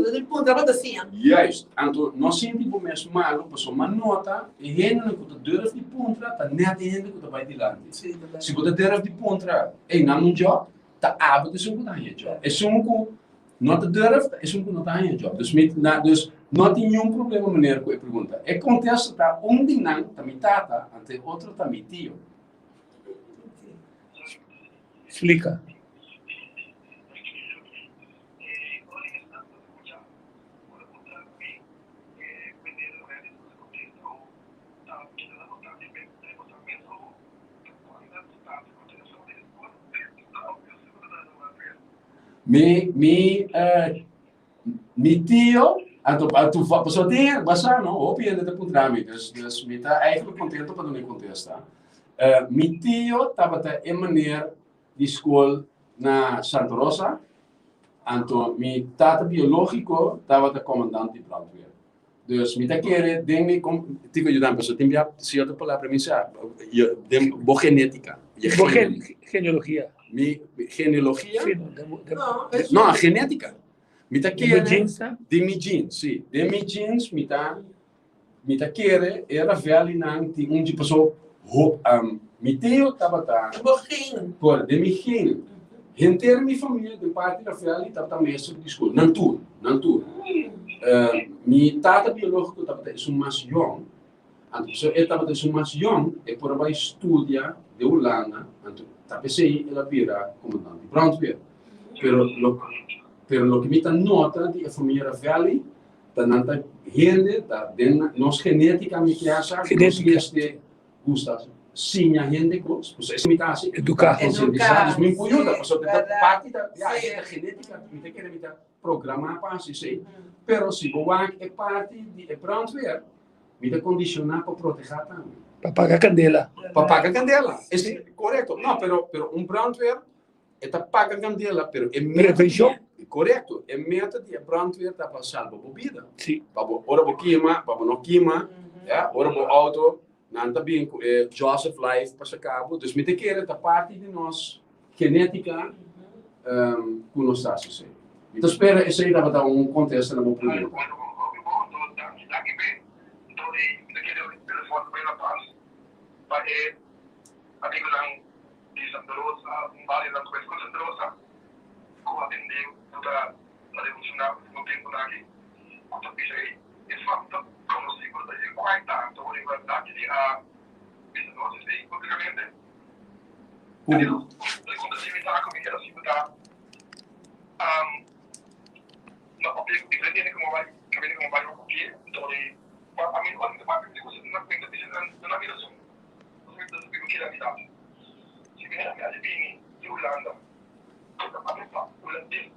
Juist. Anto no sinti bo mes malu pasobra mi a nota e hendenan ku ta durf di puntra ta nèt e hende ku ta bai dilanti. Si bo ta durf di puntra, ey nan un djòb, ta abo ta esun ku ta haña djòb. Esun ku No ta durf, ta esun ku no ta haña job. Dus mi na dus no tin niun problema meneer ku e pregunta. E kontesta ta un di nan ta mi tata anto e otro ta mi tio. Splika. Mi, mi, eh, mi tio, anto, anto, pasobra tin, basa no, hopi hende ta puntra mi, dus, dus mi ta eigenlijk contento pa duna e contesta. Eh, mi tio tabata e meneer di school na Santa Rosa, anto mi tata biologico tabata comandant di brandweer. Dus mi ta kere den mi kom Tico yuda mi pasobra tin bia cierto palabra mi sa je den bo genetica je Bo gen genealogia. Mi genealogia? Sí, no, den bo den No, es No, genetica. Mi ta den bo kere genes ta? den mi genes, sí. Den mi genes mi ta mi ta kere e Ravellinan tin un dje paso ho mi tio tabata Bo genen. Por den mi genen. Henter mi famia den parti Ravelli tabata meester di skol. Nan tur, nan tur. Mi tata biológiko tabata esun mas yòn. Anto pasobra e tabata esun mas yòn, e por a bai studia den Hulanda, anto ta p'esei el a bira komandant di brandweer. Pero lo pero loke mi ta nota di e famia Ravelli ta nan ta hende ta den nos genétika mi kier sa, nos Genétika. mester gusta. Siña hende kos, pasobra esei mi ta hasi. Eduká. Konsientisá, dus mi por yuda, Sí, pasobra ta bèrdat. parti ta, ya, Sí. e ta genétika, mi ta kere mi ta programá pa hasi esei. Pero si bo wak e parti di e brandweer, mi ta kondishoná pa protehá tambe. Pa paga kandela. Pa paga kandela, esei korekto. No, pero, pero un brandweer e ta paga kandela, pero e meta di, Prevenshon. korekto, e meta di e brandweer ta pa salba bo bida. Sí. Pa bo, ora bo kima, pa bo no kima, ya, ora bo outo Nan ta bin ku e Joseph Life pa saka bo. Dus mi ta kere ta parti di nos genétika ku nos ta hasi esei. Mi ta spera esei tabata un kontesta na bo pregunta. E fakto konosí ku ta e kuai tantu riba taki di a bisa nos esei públikamente. E pregunta di mi ta ku mi kier hasi ku ta, Na papia ku diferente hende ku bo bai, kaminda ku bo bai bo papia, dor di ami ora mi ta papia mi ta gosta mi ta bisa nan nan a mi rason, pasobra mi ta sabi ku kila mi ta. Si mi hende a bini di Hulanda ku ta papia pa hulandes.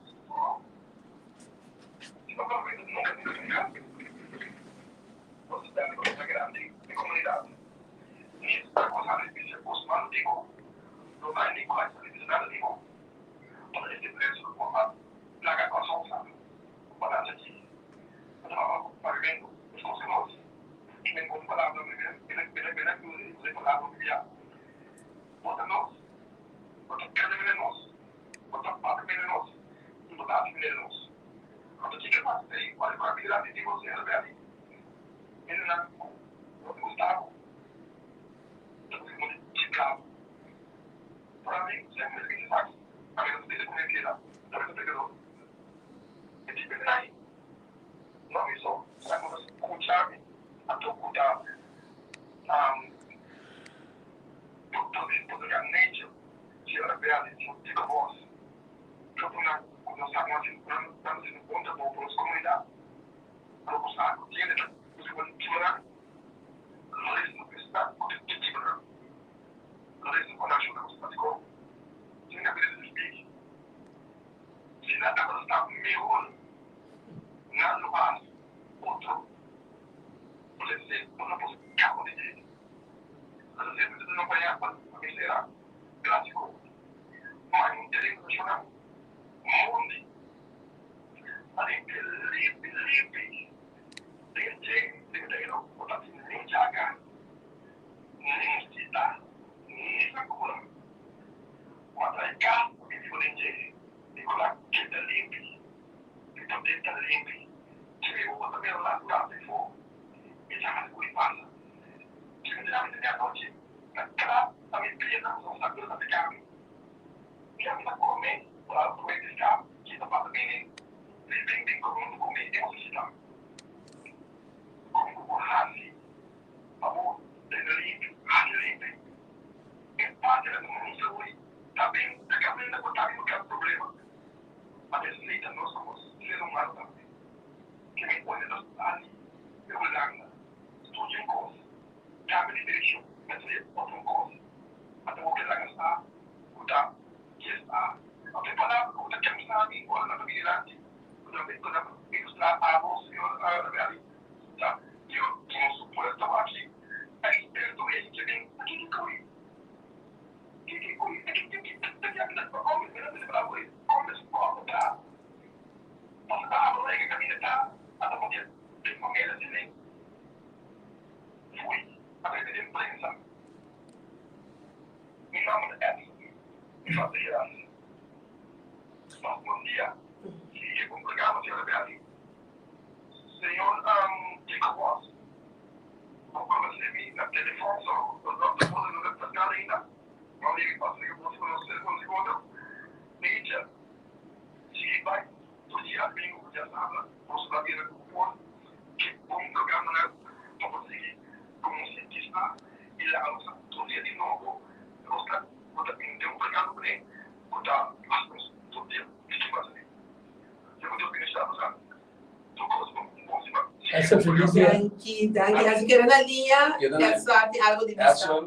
Essa feliz dia. Danki, danki. Así keda na liña. Keda na- Edson tin algo di bisa. Edson.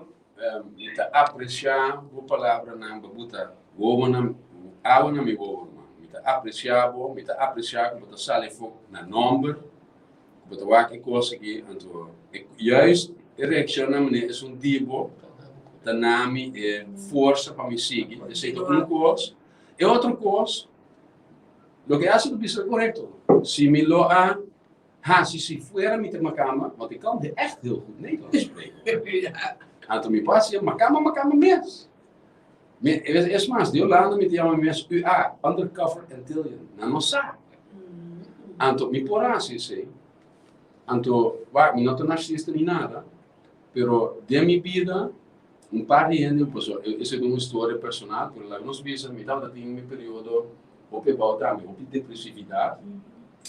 Mi ta apresiá bo palabranan, bo buta wowonan, awa na mi wowo, ruman. Mi ta apresiá bo, mi ta apresiá ku bo ta sali afó na nòmber, ku bo ta wak e kos aki. Anto, juist e reakshonnan manera esun di bo ta na mi e forsa pa mi sigui. Esei ta un kos. E otro kos, loke a hasi ta bisa korekto. Si mi lo a Hasi si fuera mi ta makamba, want ik kan echt heel goed Nederlands spreken. Anto mi por hasi makamba makamba mes. Mi, es mas, di Holanda mi ta yama mi mes UA, Undercover Antillian. Nan no sa. Anto mi por hasi esei. Anto, wak, mi no ta narcisista ni nada, pero den mi bida, un par di hende, pasobra esei ta un historia personal, pero laga nos bisa, mi tabata tin mi periodo hopi abou tambe, hopi depresividad.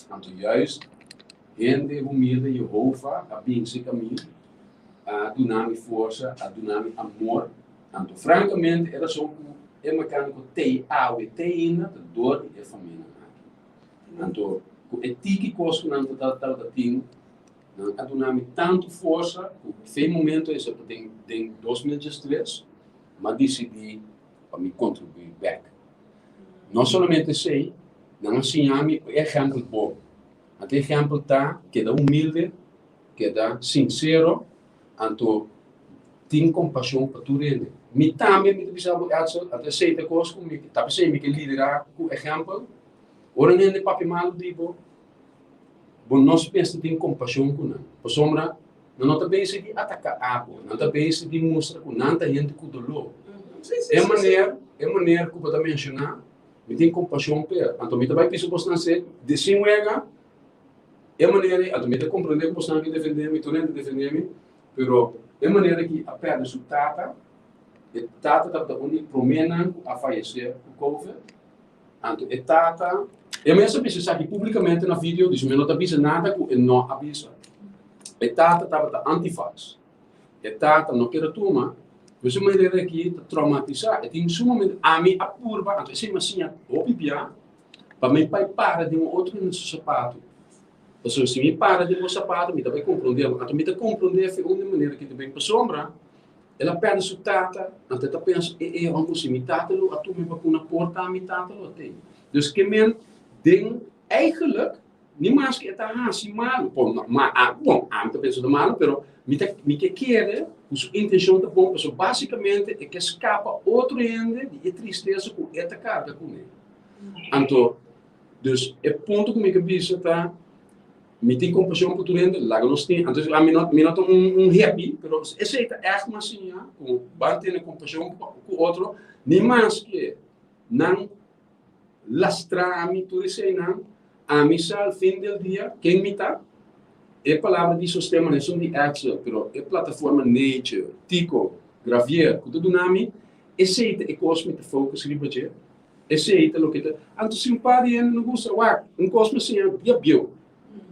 Anto juist hende humilde Jehova a binse ka mi, a duna mi forsa, a duna mi amor. Anto frankamente e rason ku e mecanico tei awe te ainda ta dor di e famianan aki. Anto ku e tiki kos ku nan ta tabata tin, nan a duna mi tantu forsa ku fe momento esei ta den den 2013 m'a disidi pa mi kontribuí bèk. No solamente esei, nan a siña mi e ehèmpel bon. Anto e ehèmpel ta keda humilde, keda sinsero, anto tin kompashon pa tur hende. Mi tambe mi ta bisa bo, Edsel, anto esei ta e kos ku mi ta p'esei mi ke liderá ku ehèmpel. Ora un hende papia malu di bo, bo no mester tin kompashon ku nan, pasobra nan no ta bezig di ataká abo, nan ta bezig di mustra ku nan ta hende ku doló. E maner, e maner ku bo ta menshoná, mi tin kompashon p'e. Anto mi ta bai bisa bosnan se, di sin wega, e manera ei, anto mi ta komprendé ku bosnan ke defendé mi, tur hende ta defendé mi, pero e manera ki a pèrdè su tata, e tata tabata un di proménan ku a fayesé ku covid, anto e tata, e mes a bisa esaki públikamente na video, dus mi no ta bisa nada ku e no a bisa. E tata tabata anti-vax. E tata no keda tuma, pues e manera aki ta traumatisa. E tin sumamente, ami a purba, anto esei mi a siña hopi bia, pa mi pai para den un otro hende su sapatu. Pasobra si mi para den bo sapatu, mi ta bai komprondé bo. Anto mi ta komprondé fe un di manera ki ta bin. Pasobra el a pèrdè su tata, anto e ta pensa, e e homber, si mi tata lo a tuma e bakuna, por ta mi tata lo a tene. Dus ke men den eigenlijk Ni maske e ta hasi malu, por ma a bon, ami ta pensa ta malu, pero mi ta mi ke kere ku su intenshon ta bon, pasobra basikamente e ke skapa otro hende di e tristesa ku e ta karga kuné. Anto, dus e punto ku mi ke bisa ta, mi tin kompashon pa tur hende, laga nos tin, anto ami no mi no ta un un hippie, pero esei ta ègt mi a siña ku ban tene kompashon ku otro, ni maske nan Lastra ami tur eseinan, ami sa al fin del dia ken mi ta. E palabra di sosten manera esun di Edsel, pero e plataforma Nature, Tico, Gravier ku ta duna mi, esei ta e kos mi ta focus riba dje, esei ta loke ta. Anto si un par di hende no gusta, wak, un kos mi a siña dia bieu,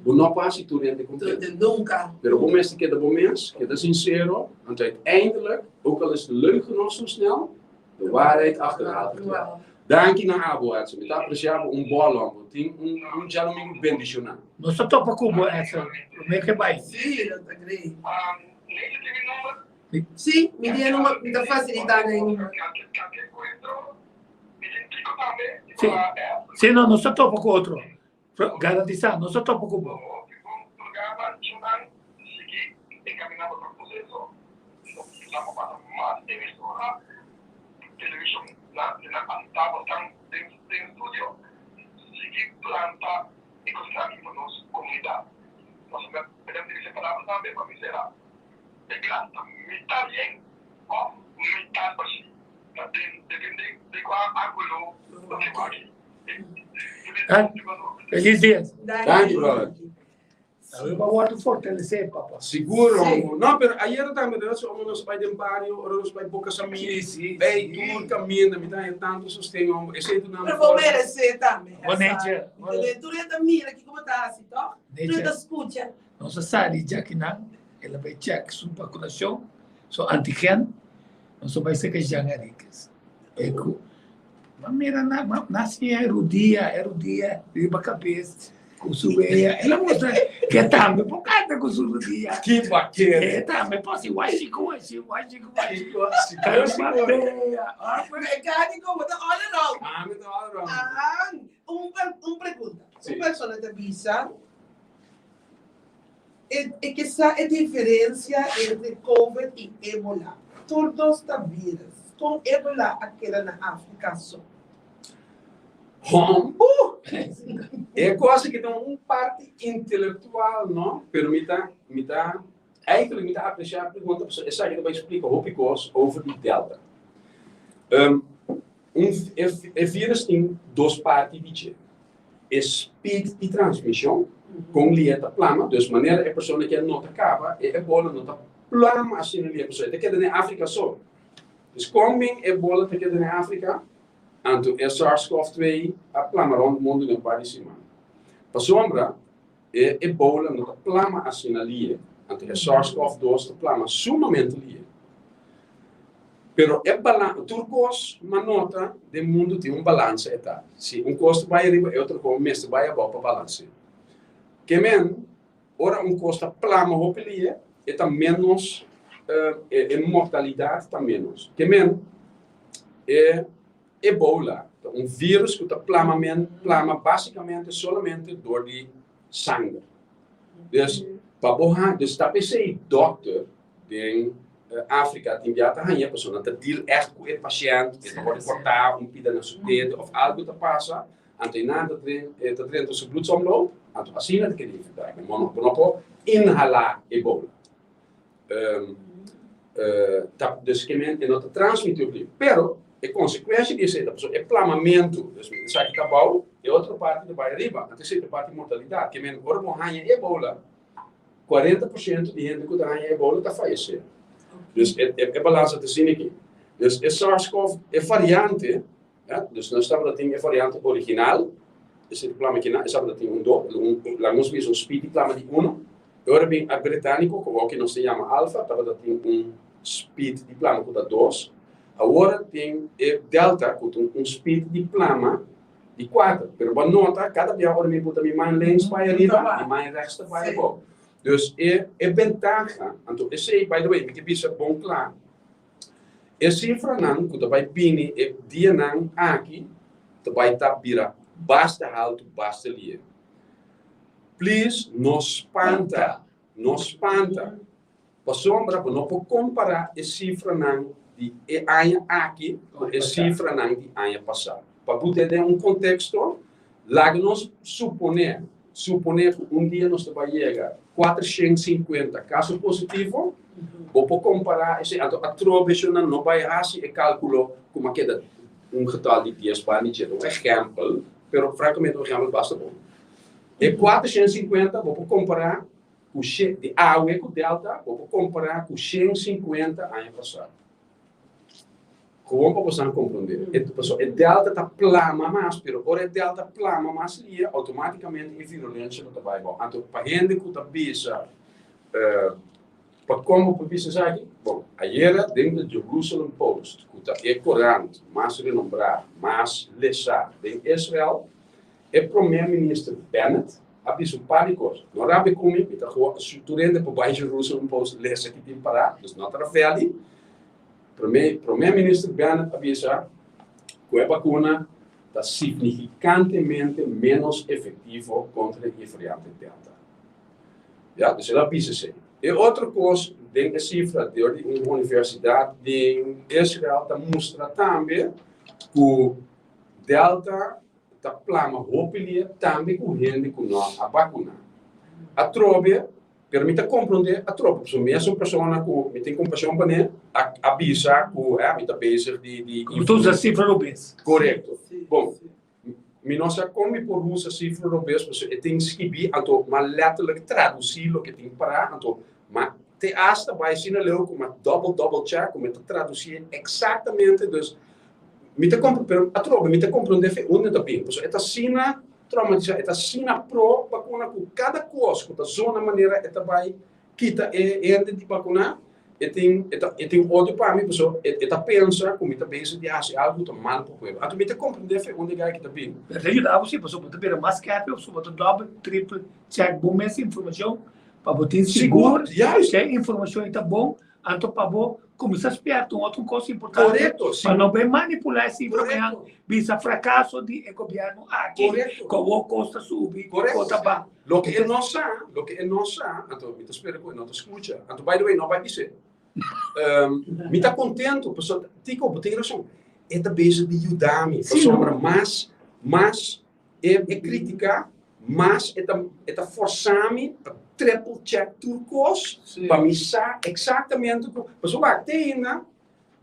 bo no por hasi tur hende contento. Nunca. Pero bo mester keda bo mes, keda sincero, anto uiteindelijk, ook al is de leugen nog zo snel, De waarheid achterhaalt het wel. Danki na abo, Edson. Mi ta aprecia bo un bolon. Bo tin un un djadomingo bendiciona. Nos ta topa cu bo, Edson. Prome ke bai. Sí, lo ta great. Sí, mi tin e number, mi ta facilita na e number. Sí, sí, no, nos ta topa cu otro. Garantisa, nos ta topa cu bo. Feliz dia. Danki, brother. Awe ba wordo fortalece, papa. Seguro. Sí. No, pero ayer tambe, de noche, ora nos bai den barrio, ora nos bai Boca Samí, Sí, sí, ey, sí. tur caminda, mi ta haña tanto sosten, hombre. Esey tu naam Pero bo merece tambe. Bo nature. Tur e ta mira kiko bo ta hasi, toch? Tur e ta scucha. Nos a sali djakinan, el a bai check su vacunacion, su antigen, nos a bai cerca Jean Henriquez. E cu, ma mira na, ma, na siña e rudia, e rudia riba cabes, cu su wea. El a mustra, Ke tambe por kanta ku su rudia. Ki bakero. E tambe por si washiku washi washiku washi. Sigur, sigur. Mecánico, bo ta all around. Ami ta all around. Ah, un, un pregunta. Sí. Un persona ta bisa, e, e ke sa e diferencia entre COVID y Ebola. Tur dos ta virus. Kon Ebola a keda na Afrika so? Hom. E kos aki ta un parti intelektual, no? Pero mi ta, mi ta, eigenlijk mi ta apresiá e pregunta pasobra esaki ta bai splika hopi kos over di Delta. Um, un, e, e virus tin dos parti di dje. E speed di transmishon, kon lia ta plama, dus manera e persona ke no ta kaba, e ebola no ta plama asina lia, pasobra e ta keda den Afrika so. Dus kon bin ebola ta keda den Afrika? Anto e SARS-CoV-2 a plama rond mundu den un par di siman. Pasobra e ebola no ta plama asina lie, anto e SARS-CoV-2 ta plama sumamente lie. Pero e balan, tur kos ma nota den mundu tin un balansa e ta. Si un kos ta bai ariba, e otro kos mester bai abou pa balans'é. Ke men, ora un kos ta plama hopi lie, e ta ménos, e mortalidat ta ménos. Ke men, E Ebola ta un virus ku ta plama men plama basikamente solamente dor di sanger. Dus pa bo ha dus ta p'esei dòkter den Afrika tin bia ta haña pasobra nan ta deal ègt ku e pashènt, e ta wòrdu kòrtá un pida na su dedo òf algu ta pasa, anto e nan ta dren e ta drenta su bloedsomloop, anto asina ta keda infektá. Bo no por inhalá Ebola. Ta dus ke men e no ta transmiti op lief. Pero e konsekuensia di esei ta pasobra e plamamentu, dus esaki ta abou, e otro parti ta bai ariba, anto esei ta parti mortalidat. Ke men ora bo haña ebola, 40% di hende ku ta haña ebola ta fayesé. Dus e e balansa ta asina aki. Dus e SARS-CoV, e variante, ya, dus nos tabata tin e variante original, esei ta plama kinan, esei tabata tin un do, un, laga nos bisa un speed di plama di uno. E ora bin a Britániko, ku oki nos ta yama Alfa, tabata tin un speed di plama ku ta dos. Awor tin e Delta ku tin un speed di plama di kuater. Pero bo a nota, kada bia ora mi buta mi man links bai ariba, mi man rechts ta bai abou. Dus e e bentaha, anto esei, by the way, mi ke bisa bon kla, e sifranan ku ta bai bini e dianan aki ta bai ta bira basta haltu, basta lie. Please no spanta, no spanta. Pasobra bo no por kompará e sifranan di e aña aki ku e sifranan di aña pasá. Pa put'é den un konteksto, laga nos suponé, suponé ku un dia nos ta bai yega 450 kaso positivo, bo por kompará esei. Anto atrobe shonnan no bai hasi e kálkulo ku a keda un getal di dies pa ni dje. Un ehèmpel, pero frankamente un ehèmpel basta bon. E 450 bo por kompará ku she, di awe ku Delta, bo por kompará ku 150 aña pasá. Gewoon pa bosan komprondé. E, pasobra e Delta ta plama mas, pero ora e Delta plama mas lia, outomátikamente e virulensha lo ta bai abou. Anto pa hende ku ta bisa, eh, pa kon bo por bisa esaki? Bon, ayera den The Jerusalem Post, ku ta e korant mas renombrá, mas lesá den Israel, E Prome Minister Bennett a bisa un par di kos. No rabia ku mi, mi ta tur hende por bai Jerusalem Post lesa ki tin pará, dus no ta reveli. Prome Prome Minister Bennett a bisa ku e bakuna ta signifikantemente ménos efektivo kontra e variante Delta. Ya, dus el a bisa esei. E otro kos den e sifra dor di un universidat den Israel ta mustra tambe ku Delta ta plama hopi lia tambe ku hende ku no a bakuná. Atrobe, pero mi ta komprondé atrobe, pasobra mi es un persona ku mi tin kompashon pa ne, a a bisa ku eh mi ta bezig di di Ku ta usa sifra robes. Korekto. Bon, mi no sa kon mi por usa sifra robes pasobra e tin skibí anto m'a letterlijk tradusí loke tin pará anto m'a te asta bai asina leu ku m'a double double check ku mi ta tradusí eksaktamente dus Mi ta compre, pero atrobe mi ta comprende fe unda ta bin, pasobra e ta asina traumatisa, e ta asina pro bakuna ku kada kos ku ta zona manera e ta bai kita e hende di bakuna. E tin e ta e tin odio pa mi paso e e ta pensa ku mi ta bezig di hasi algu ta mal pa pueblo. Anto mi ta komprendé fe unda e guy ki ta bin. Pero ta yuda bo si, pasobra bo ta bira mas skerp pasobra bo ta dòbel, tripel check bo mes informashon pa bo tin sigur Juist. ku e informashon ei ta bon, anto pa bo kuminsá spièrta un otro kos importante Korekto, si. pa no bai manipulá e sifra mañan Korekto. bisa frakaso di e gobièrnu aki Korekto. ku awor kos ta subi, Korekto. kos ta baha. Loke e no sa, loke e no sa, anto mi ta spera ku e no ta skucha. Anto by the way, no bai bis'é. Mi ta kontentu pasobra, Tico, bo tin rason. E ta bezig di yuda mi pasobra mas, mas e e kritika, mas e ta e ta forsa mi pa triple check tur kos pa mi sa eksaktamente ku, pasobra wak te ainda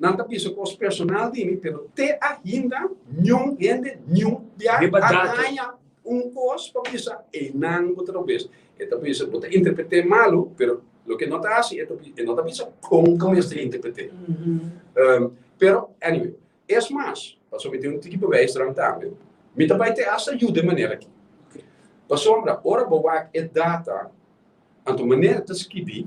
nan ta bisa kos personal di mi, pero te ainda niun hende niun bia a haña un kos pa bisa einan bo ta robes. E ta bisa bo ta interpreté malu, pero loke no ta hasi e ta e no ta bisa kon bo mester interpreté. Pero anyway, es mas, pasobra mi tin un tiki bewijsdrang tambe, mi ta bai te hasta yuda e manera aki. Pasobra ora bo wak e data Anto manera ta skibi,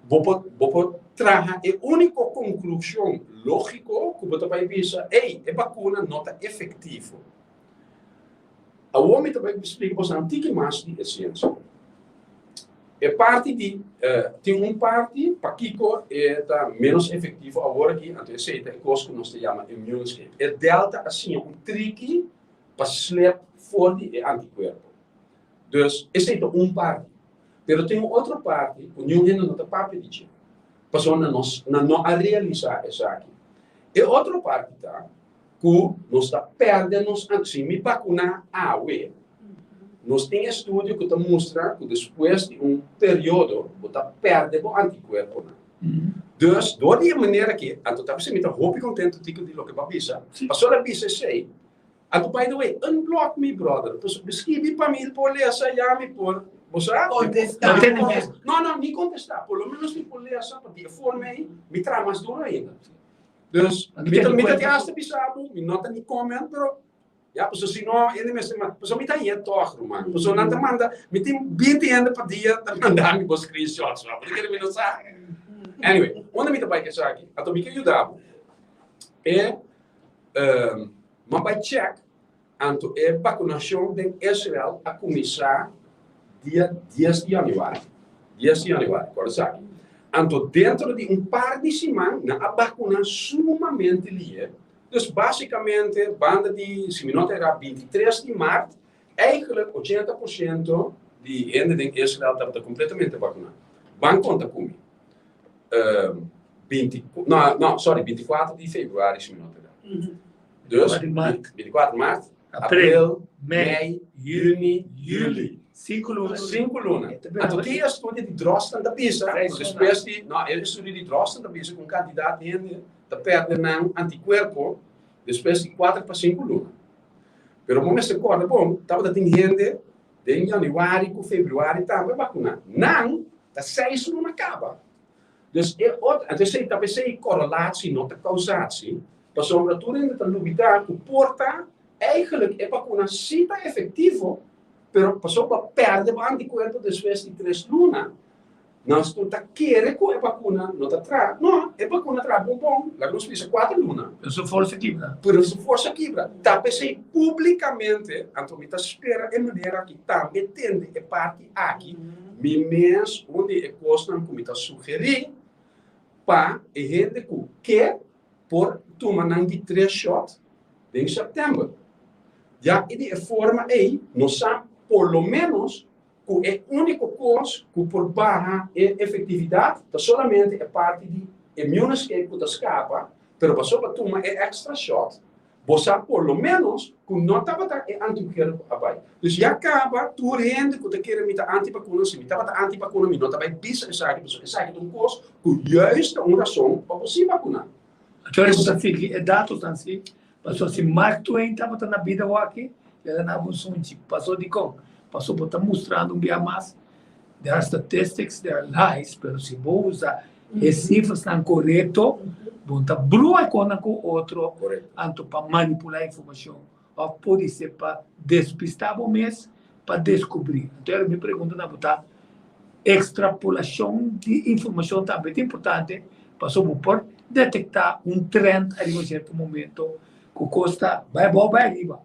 bo por bo por traha e úniko konklushon lógiko ku bo ta bai bisa, ey, e bakuna no ta efektivo. Awor mi ta bai splika boso tiki mas di e siensia. E parti di tin un parti pakiko e ta ménos efektivo awor aki, anto esei ta e kos ku nos ta yama immune escape. E delta a siña un triki pa slep for di e antikuerpo. Dus, esei ta un parti. Pero tin un otro parti ku niun hende no ta papia di dje, pasobra nan no nan no a realisá esaki. E otro parti ta ku nos ta pèrdè nos an si mi bakuná awe, nos tin estudio ku ta mustra ku despues di un periodo bo ta pèrdè bo antikuerponan. Dus, dor di e manera aki, anto ta bisa mi ta hopi kontentu Tico di loke bo a bisa, pasobra a bisa esei, Anto by the way, unblock mi brother, pasobra skibi pa mi por lesa ya mi por, bo sa? Contesta. No tene miedo. No, no, ni contesta, por lo menos mi por lesa pa di e forma ei mi traha mas duro ainda. Dus, mi ta, mi ta tin hasta bisa bo, mi no ta ni comment, pero ya, pasobra si no hende mester manda, pasobra mi ta haña tòg ruman, pasobra nan ta manda, mi tin binti hende pa dia ta manda mi bo screenshots, bo ta kere mi no sa? Anyway, unda mi ta bai ku esaki? Anto mi ke yuda bo. E Ma bai check, anto e bakunashon den Israel a kuminsá dia dies di yanüari, dies di yanüari, kòrda esaki. Anto dentro di un par di siman nan a bakuná sumamente lihe. Dus básikamente banda di, si mi no ta erá, bintitres di mart, eigenlijk ochenta por siento di hende den Israel tabata kompletamente bakuná. Ban konta ku mi. 20, no, no, sorry, 24 di februari si mi no ta erá. Dus, 24 maart, april, mei, juni, juli. Sinku luna. Sinku luna. Anto ki e estudio di Drosten ta bisa, ku despues di, no, e estudio di Drosten ta bisa ku un kantidat di hende ta pèrdè nan antikuerpo despues di kuater pa sinku luna. Pero bo mester kòrda bon, tabata tin hende den yanüari ku febrüari tambe bakuná. Nan ta seis luna kaba. Dus e otro, anto esei ta p'esei korelatie no ta kausatie, pasobra tur hende ta lubidá ku por ta eigenlijk e bakuna sí ta efektivo, pero pasobra bo a pèrdè bo antikuerpo despues di tres luna, nos tur ta kere ku e bakuna no ta traha. No, e bakuna traha bon bon, laga nos bisa kuater luna. Pero su forsa kibra. Pero su forsa kibra. Ta p'esei públikamente, anto mi ta spera e manera aki tambe tende e parti aki, Mi mes, un di e kosnan ku mi ta sugerí pa e hende ku ke por tuma nan di tres shòt den sèptèmber. Ya i di e forma ei nos sa por lo ménos ku e úniko kos ku por baha e efektividat ta solamente e parti di immune escape ku ta skapa, pero pasobra tuma e èkstra shòt Bo sa por lo ménos ku no tabata e antibuhero ku a bai. Dus ya kaba tur hende ku ta kere mi ta antibakuna, si mi tabata antibakuna mi no ta bai bisa esaki pasobra esaki ta un kos ku juist ta un rason pa bo si bakuna. Anto bo ta sigui e datonan si, pasobra si Mark Twain tabata na bida awaki, el a naba un sunchi. Pasobra dikon? Pasobra bo ta mustrando un bia mas, there are statistics, there are lies, pero si bo usa e sifrasnan korekto, bo ta brua e konan ku otro, anto pa manipulá informashon òf podisé pa despistá bo mes pa deskubrí. Anto mi pregunta na bo ta. Ekstrapolashon di informashon tambe ta importante pasobra bo por detektá un trend ariba un sierto momento ku kos ta bai abou bai ariba.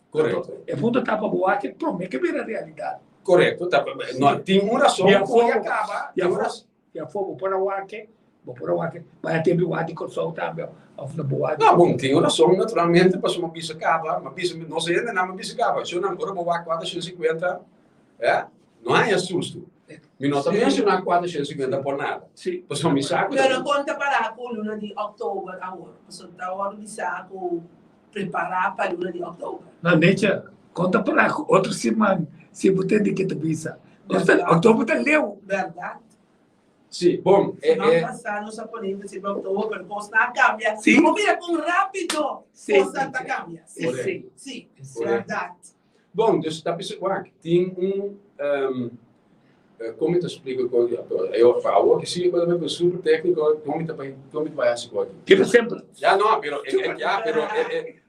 Korekto. E punto ta pa bo wak e promé ke bira realidat. Korekto, ta no tin un rason ku ya kaba. Di afó bo por a wak e, bo por a wak e, bai a tempu wak di Kòrsou tambe òf na bo wak di. No, bon, tin un rason naturalmente pasobra mi a bisa kaba, mi a bisa, nos hendenan a bisa kaba, shownan ora bo wak 450, eh, no haña sustu. Mi no ta menshoná 450 por nada. Sí. Pasobra mi sa ku. Pero kon ta pará ku luna di òktober awor? Pasobra ta wòrdu bisá ku prepará pa luna di òktober. No, Necha, kon ta pará ku otro siman si bo tende ke ta bisa? Òktober ta leu. Bèrdat. Sí, bon. Siman pasá nos a pone énfasis riba òktober, pero kosnan a kambia. Sí. Bo mira kon rápido kosnan ta kambia. Sí. Sí, bèrdat. Bon, dus ta bisa wak, tin un, kon mi ta splika kon di ato? Ayo, pa awor ki si, bo ta super tékniko, kon mi ta bai, kon mi ta bai hasi ku aki? Keep it simple. Ya no, pero, ya, pero,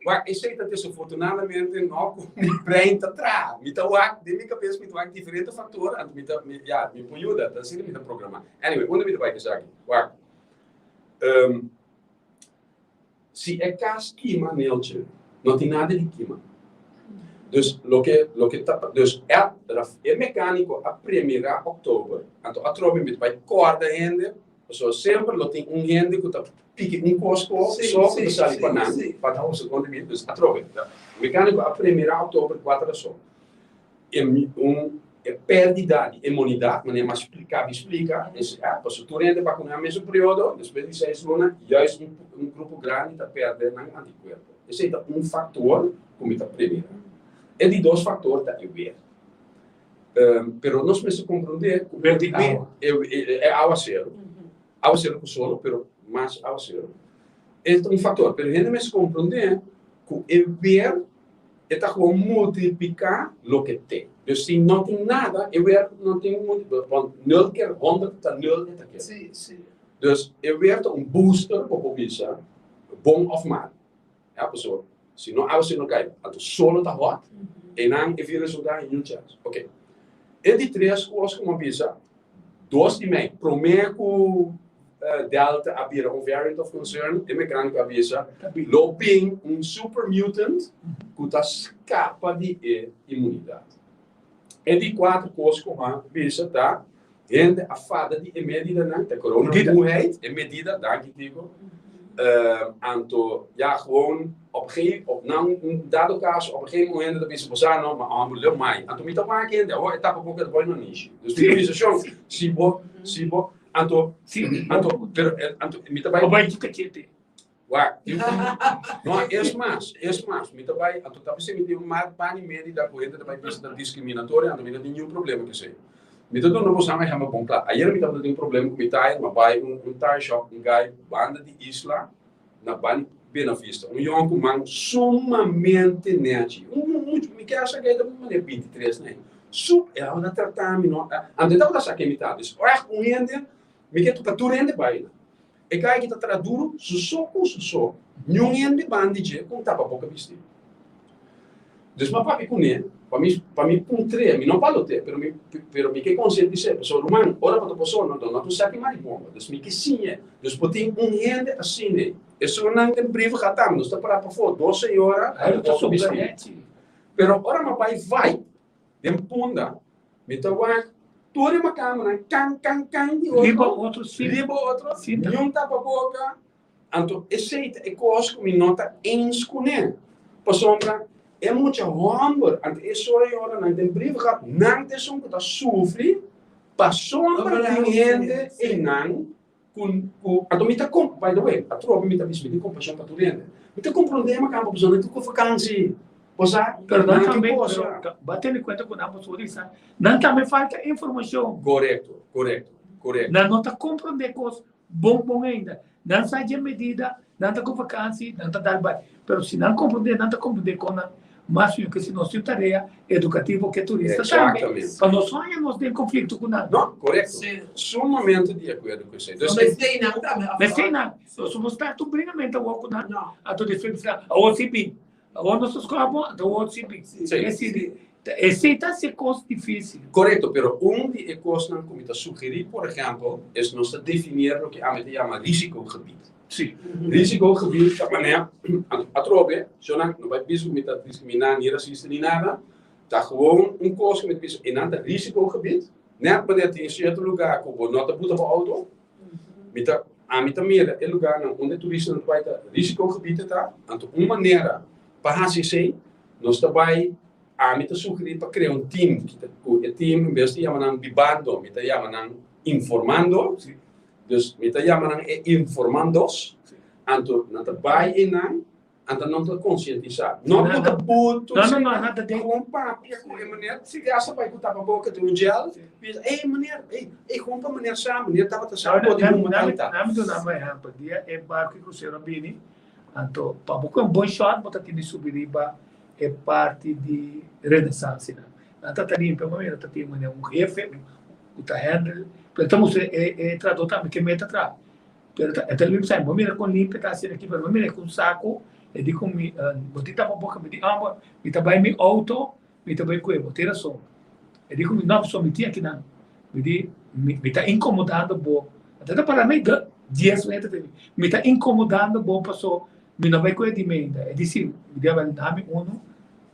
wak, esei ta desafortunadamente no ku mi brein ta traha. Mi ta wak, den mi kabes mi ta wak diferente faktor, anto mi ta, mi, ya, mi por yuda, ta asina mi ta programa. Anyway, unda mi ta bai ku esaki? Wak, Si e kas kima, Neeltje, no tin nada di kima. Dus loke loke ta dus e e mekániko a premirá òktober, anto atrobe mi ta bai kòrda hende, pasobra semper lo tin un hende ku ta piki un kos ku so ku ta sali pa nan, pa ta usa kontra mi. Dus atrobe, mekániko a premirá òktober kuater rason. E un e pèrdida di inmunidat, manera mi a splika mi splika, es a pasobra tur hende bakuná mesun periodo, despues di seis luna, juist un un grupo grandi ta pèrdè nan antikuerpo. Esei ta un faktor ku mi ta premirá. E di dos faktor ta e weer. Pero nos mester komprondé ku Weer di awa. E awaseru, awaseru ku solo, pero mas awaseru, e ta un faktor. Pero hende mester komprondé ku e weer E ta gewoon multipliká loke te. Dus si no tin nada, e weer no tin want nul keer honderd ta nul e ta keda. Sí, sí. Dus e weer ta un booster bo por bisa, bon of mal. Ya, pasobra si no awa si no kai, anto solo ta hot, einan e virus no ta haña niun chèns. Oké. E di tres kos ku mi a bisa, dos di mei, promé ku Delta a bira un variant of concern, e mecánico a bisa, lo bin un super mutant cu ta scapa di e inmunidad. E di cuatro cos cu a bisa ta, hende a fada di e medidanan, ta corona moeheid, e medida, danki Tico, anto ja gewoon op gegeven, op nan un dado caso, op een gegeven moment hende ta bisa, bo sa no, ma homber leu mai. Anto mi ta wak hende, awor e tapa boca ta boy no nishi. Dus mi ta bisa, shon, si bo, si bo, Anto, Sí. anto, pero, eh, anto, mi ta bai. O bai cachete. Wak, no, es mas, es mas, mi ta bai, anto ta bisa mi tin un mal pan y medio da ku hende ta bai bisa ta discriminatorio, anto mi no tin niun problema ku esei. Mi ta duna boso un ehempel bon kla. Ayer mi tabata tin un problema ku mi tire, mi bai un, un tire shop, un guy banda di isla na Bani Buena Vista, un yonkuman sumamente nechi, un mucho, mi kier sa ku e ta manera 23 nei. Sup, e tabata trata mi no, anto e tabata sa ken mi ta, dus ègt un hende, mi ke toka tur hende baila. E kai ki ta traha duru, su so ku su so, niun hende ban di dje ku un tapaboka bisti. Dus mi a papia kuné, pa mi, pa mi puntr'é, mi no palot'é, pero mi, pero mi ke konsientis'é, pasobra ruman, ora bo ta por no, no ta un saki maribomba, dus mi ke siñ'é. Dus por tin un hende asina ei. Esunnan den brievengat tambe, nos ta pará pafó, dos señora, tapaboka bisti. Pero ora mi a bai vai den punda, mi ta wak tur e makamanan kan kan kan di otro, Riba otro sí. riba otro, Sí, ta. niun tapaboka. Anto esei ta e kos ku mi no ta eens kuné. Pasobra e mucha hòmber, anto e soyoranan den brievengat, nan ta esun ku ta sufri pasobra tin hende einan Ku ku anto mi ta kom by the way atrobe mi ta bisa mi tin kompashon pa tur hende mi ta komprondé makan pa pasobra nan tin ku vakansi bo sa Pero nan nan ke tambe kosa. pero bo a tene kuenta ku nan pasobra di sa nan tambe falta informashon. Korekto korekto korekto. Nan no ta komprondé kos bon bon ainda nan sa dje medida nan ta ku vakansi nan ta dal bai pero si nan komprondé nan ta komprondé kon nan Mas mihó ke si nos tin tarea edukativo ke turista tambe, pa nos no haña nos den konflikto ku nan. No, korekto. Sumamente di akuerdo ku esei. No mester nan tambe afro. Mester nan. Nos no sta tur bringamente awor ku nan. Anto despues bisa, awor si bin. Awor nos ta skoha bon, anto awor si bin. Esei di. Esei ta hasi e kos difísil. Korekto, pero un di e kosnan ku mi ta sugerí, por ehèmpel, es nos ta definier loke ami ta yama risicogebied. Sí. Risicogebied ta manera, atrobe, shownan no bai bisa ku mi ta diskriminá ni rasista ni nada, ta gewoon un kos ku mi ta bisa, einan ta risicogebied, nèt manera tin sierto lugá ku bo no ta buta bo outo, mi ta, ami ta mira e lugánan unda e turistanan ta bai ta risicogebied ta, anto un manera pa hasi esei, Nos ta bai, ami ta sugerí pa krea un team, ki ta ku e team en bes di yama nan bibando, mi ta yama nan informando. Dus mi ta yama nan e informandos. Anto nan ta bai einan, anto nan ta konsientisá. No ku ta butu, No, no, no, nan ta den. Gewoon papia ku e meneer, si te hasta bai ku tapaboka den un gel, bisa, ey meneer, ey, ey gewoon pa meneer sa, meneer tabata sa por di huma tanta. Nami duna un ehèmpel, dia e barku i krusero a bini, Anto pa bo ku un bon shot bo ta tin di subi riba e parti di Renaissance nan. Nan ta ta limpia ma mira ta tin manera un hefe ku ta handle pero ta mustra e e trahador tambe ke meta traha. Pero ta e ta limpia sa bo mira kon limpia ta hasi aki pero bo mira ku un saku e di ku mi bo tin tapa boka mi di amba mi ta bai mi auto mi ta bai ku e bo tin rason. E di ku mi no pasobra mi tin akinan mi di mi ta inkomodando bo Anto ta para mi de dies meter di mi. Mi ta inkomodando bo paso mi no bai ku e di mi ainda. E di si, mi di abel dami unu,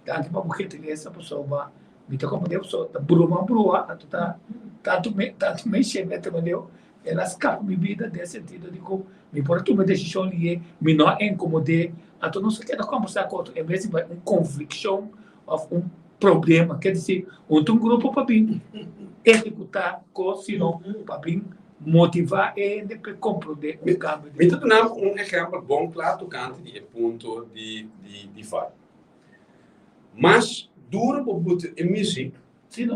danki pa bo gentilesa pasobra mi ta komprende paso ta bruma brua anto ta tantu mi tantu mi sheme ta manera el a skapa mi bida den sentido di ku mi por a tuma e desishon lié mi no a inkomod'é anto nos a keda kombersá ku otro en bes di bai un konflikshon òf un problema. Ker disi, un ta un grupo pa bin ehekutá kos, sino pa bin motivá e hende pa e komprondé un kambio di. Mi ta duna bo un ehèmpel bon kla tokante di e punto di di far. Mas duro bo buta e muzik,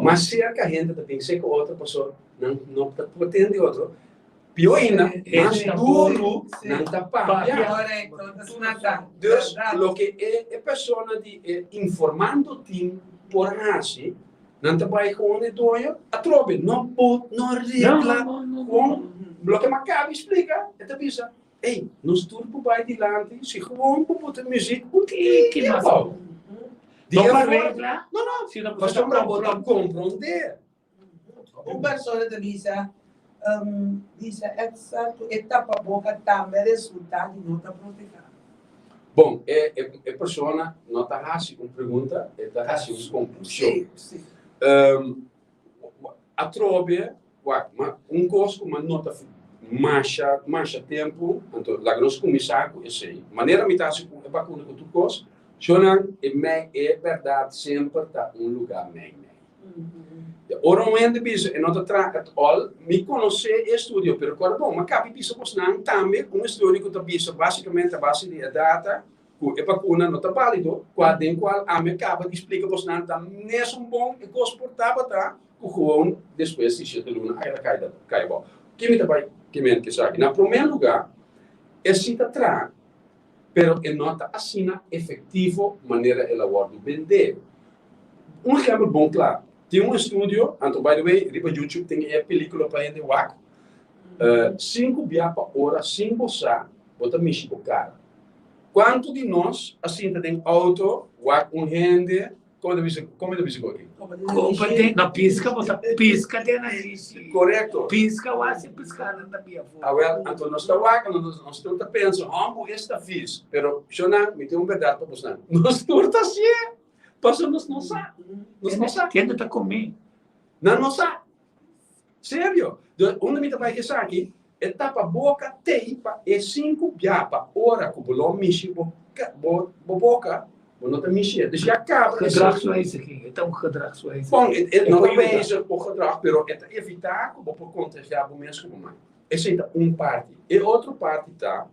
mas serka hende ta bin seka otro pasobra nan no ta por tende otro. Pió ainda, mas duru nan ta papia. Dus loke e persona di e informando tin por hasi, nan ta bai gewoon e doño atrobe, no bot, no regla, gewoon loke mi a kaba di splika, e ta bisa, ey, nos tur por bai dilanti si gewoon bo put e muzik un tiki abou. No pa regla, No, no, pasobra bo ta komprondé. Un persona ta bisa, Bisa Edsa ku e tapaboka tambe resultá di no ta protehá. Bon, e e persona no ta hasi un pregunta, e ta hasi un konklushon. Sí, sí. Atrobe, wak, ma un kos ku mi nota masha, masha tempu, anto laga nos kuminsá ku esei. Manera mi ta hasi ku e bakuna ku tur kos, shownan, e mei, e bèrdat semper ta un lugá mei mei. Ora un hende bisa e no ta traha at all, mi konosé e estudio, pero kòrda bon, mi a kabi bisa bosnan tambe un estudio ku ta bisa basikamente a base di e data ku e bakuna no ta bálido, kua den kual ami a kaba di splika bosnan ta mesun bon e kos por tabata ku gewoon despues di shete luna a kai kai abou. Ke mi ta bai kimente esaki? Na promé lugá e si ta traha, pero e no ta asina efektivo manera el a wòrdu bendé. Un ehèmpel bon kla, tin un estudio, anto by the way riba YouTube tin e pelíkula pa hende wak, sinku bia pa ora sin bo sa bo ta mishi bo kara. Kuantu di nos a sinta den outo wak un hende Como ta bisa, como ta bisa koki? Kopa den, no pisca bo ta pisca den nariz. Correcto. Pisca wak si pisca nan ta bia for. Awel, anto nos ta wak, nos nos tur ta pensa, hombo esta vis. Pero, shownan, mi tin un berdad pa bosnan. Nos tur ta hacié. Pasobra nos no sa. Nos no sa. Kende ta come? Nan no sa. Serio. Dus, unda mi ta bai esaki, e tapaboka tei pa e sinku bia pa ora ku bo lo mishi bo bo bo boka, bo no ta mishié. Dus ya kaba e Gedragswijziging, e ta un gedragswijziging. Bon, e e no ta wijzig bo gedrag, pero e ta evitá ku bo por kontagiá bo mes ku bo man. Esei ta un parti. E otro parti ta,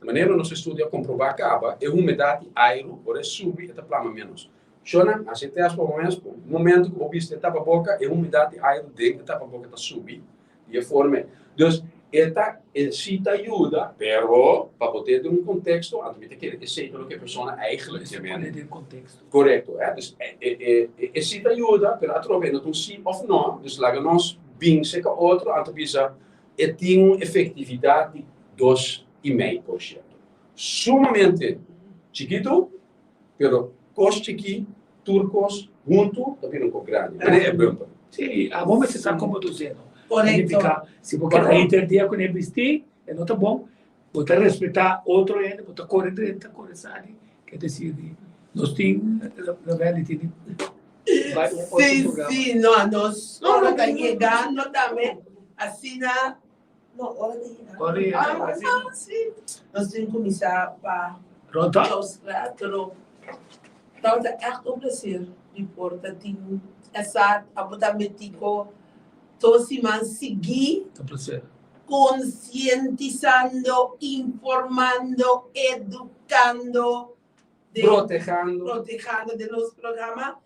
manera nos estudio a komprobá kaba, e humedat di airu, ora e subi e ta plama ménos. Shona, hasi e tèst pa bo mes, ku momentu ku bo bisti e tapaboka, e humidat di airu den e tapaboka ta subi di e forma ei. Dus, e ta, e si ta yuda, pero pa bo tene den un konteksto, anto mi ta kere esei ta loke e persona eigentlik Mester ke pone mende. den konteksto. Korekto, eh. Dus, e, e, e, e si ta yuda, pero atrobe e no ta un si òf no, dus laga nos bin seka otro, anto bisa e tin un efektividat di 2,5%. Sumamente chikitu, Pero kos chikí, tur kos Huntu ta bira un kos grandi. Manera e bumper. Sí, abo mester sa komo ta us'é, no? Korekto. Significa, si bo keda henter dia ku ne bistí, e no ta bon. Bo ta respetá otro hende, bo ta kore drenta, kore sali. Ke desir di nos tin, Ravelli tin di bai un otro Sí, programa. sí, no, nos No, ora no, ta no, no. yegando tambe, asina, no, ora ta yegando. Ora yega, Ah, sí. ah, sí. Nos tin kuminsá pa Pronto? clausurar, pero Tabata ègt un plaser di por ta tin esa abo ta metico tur siman sigui Ta plaser. konsientisando, informando, edukando den Protehando. protehando den nos programa.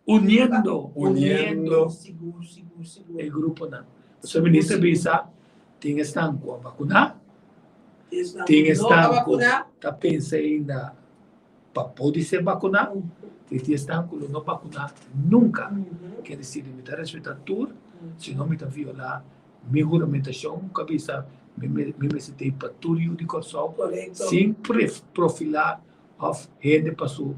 Uniendo, Uniendo. Sigur, sigur, sigur. e gruponan. Pasobra minister bisa tin esnan ku a bakuná, Esnan tin ku no a esnan ku bakuná. ta pensa ainda pa podi ser bakuná, i tin esnan ku lo no bakuná nunka. Ke desir mi ta respetá tur, si no mi ta violá mi huramentashon ku a bisa mi mi mester tei pa tur yu di Kòrsou sin profilá òf hende pa su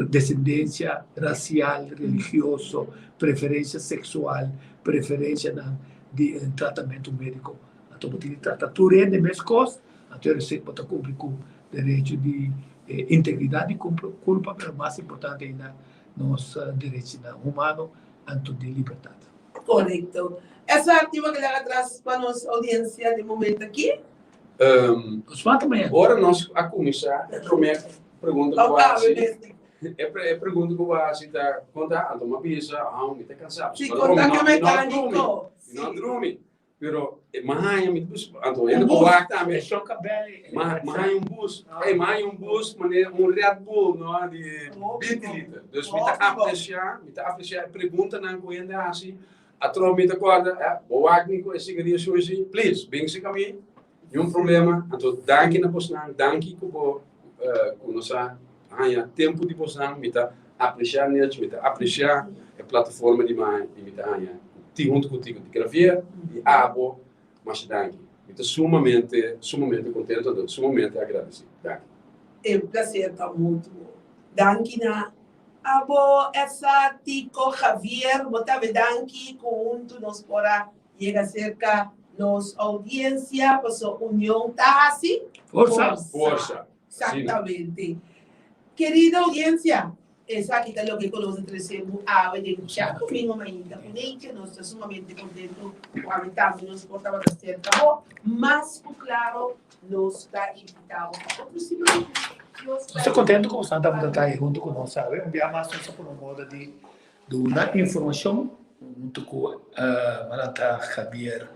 desendensia rasial, religioso, preferensia seksual, preferensianan di tratamentu médiko. Anto bo tin di trata tur hende meskos, anto e resek bo ta kumpli ku derecho di integridat di kulpa, pero mas importante ainda nos derechinan humano anto di libertat. Korekto. Esaki bo ke laga atras pa nos oudiensia den momento aki? Nos mata mañana. Ora nos a kuminsá, e promé pregunta ku bo a hasi, e pregunta ku bo a hasi ta, Konta? Anto mi a bisa, Ah, mi ta kansá. Si, konta ke mekániko. Mi no a drumi. Pero mi a haña mi bus, anto hende por wak tambe. E shoka bèl. Mi a haña un bus, ey, mi a haña un bus manera un Red Bull, no, di binti liter. Dus mi ta apresiá, mi ta apresiá e preguntanan ku hende a hasi. Atrobe mi ta kòrda, eh, bo wak mi ku e sigaria shushi, please, bin si kami, niun problema. Anto danki na bosnan, danki ku bo ku nos a haña tempu di bosnan. Mi ta apresiá Nilch, mi ta apresiá e plataforma di di mi ta haña ti huntu kontigo di Gravier i abo, masha danki. Mi ta sumamente, sumamente kontento, anto sumamente agradesí. Danki. E plaser ta mutuo. Danki na Abo esa Tico Javier, bo ta bedanki ku huntu nos por a yega serka nos audiencia, paso union ta hasi Forsa. Forsa. Exactamente. Querida audiencia, esaki ta loke ku nos a trese bo awe den djadomingo mainta ku Neitje. Nos ta sumamente contento ku awe tambe nos por tabata serka bo. Mas ku claro nos ta invita bo pa otro siman. Nos ta contento cu boso tabata ta ahi hunto cu nos awe. Un bia mas nos a pone un moda di duna informacion hunto cu Maranta Javier.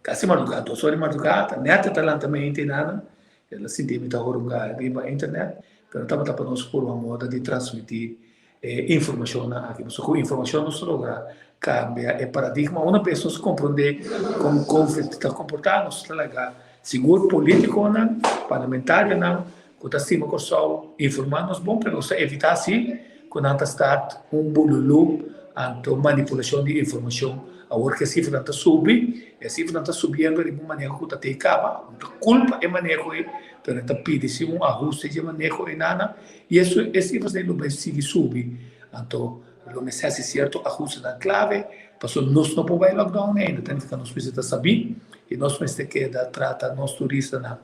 Casi madruga, dos ora di madruga, ta net e ta lanta mente nana. El a sinti mi ta horunga riba internet, pero tabata pa nos pone un moda di transmiti e informacionnan aki. Pasobra cu informacion nos ta logra cambia e paradigma. Una bes nos comprende con Covid ta comporta, nos ta laga sigur politiconan, parlamentarionan cu ta stima Corsou informa nos bon, pero nos ta evita si cu nan ta start un bululu anto manipulacion di informacion. Awor cu e cifranan ta subi, e cifranan ta subiendo riba un maneho cu ta tey caba. No ta culpa e maneho ey, pero e ta pidi si un ahuste dje maneho eynana. I esun e sifras ei lo bai sigui subi. Anto lo mester hasi sierto ahustenan klave, pasobra nos no por bai lockdown ainda. Ta nifiká nos mester ta sabí i nos mester keda trata nos turistanan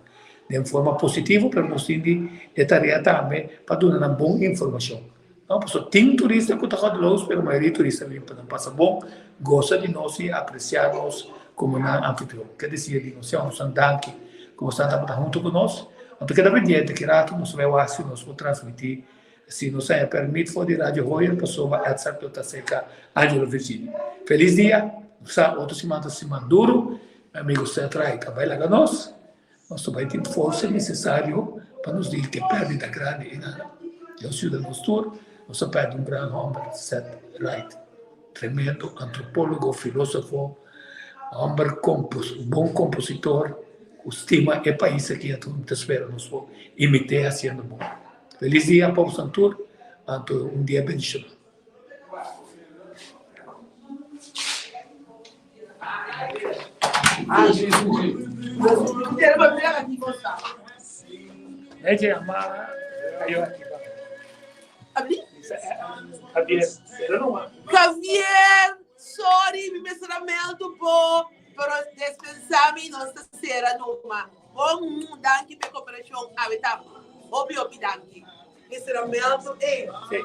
den forma positivo, pero nos tin di e tarea tambe pa duna nan bon informashon. No, pasobra tin turista ku ta gòdeloos, pero mayoria di turista bin pa nan pasa bon, gosa di nos i apresiá nos komo nan anfitrion. Ke desir di nos señor, nos ta danki ku boso tabata huntu ku nos. Anto keda pendiente ki rato nos bai wak si nos por transmiti si nos haña permit for di Radio Hoyer pasobra Edzard lo ta serka Angelo Virginia. Felis dia, nos sa otro siman ta siman duru, mi amigo Seth Wright a bai laga nos, nos ta bai tin forsa nesesario pa nos dil ke pèrdida grandi ei nan. Dios yuda nos tur, nos a pèrdè un gran hòmber, Seth Wright, tremendo antropólogo, filósofo, Homber compos, bon compositor cu stima e pais aki anto mi ta spera nos por imite haciendo bon. Feliz dia pa boso tur, anto un dia bendiciona. Ah, sí, sí, sí. Eche ama ayo aki ba. Abli? Javier, pero no ma. Javier, sorry, mi mester a meldu bo, pero despensa mi, nos ta sera numa. Bon, danki p'e koperashon, awe ta hopi hopi danki. Mester a meldu, eh. Sí,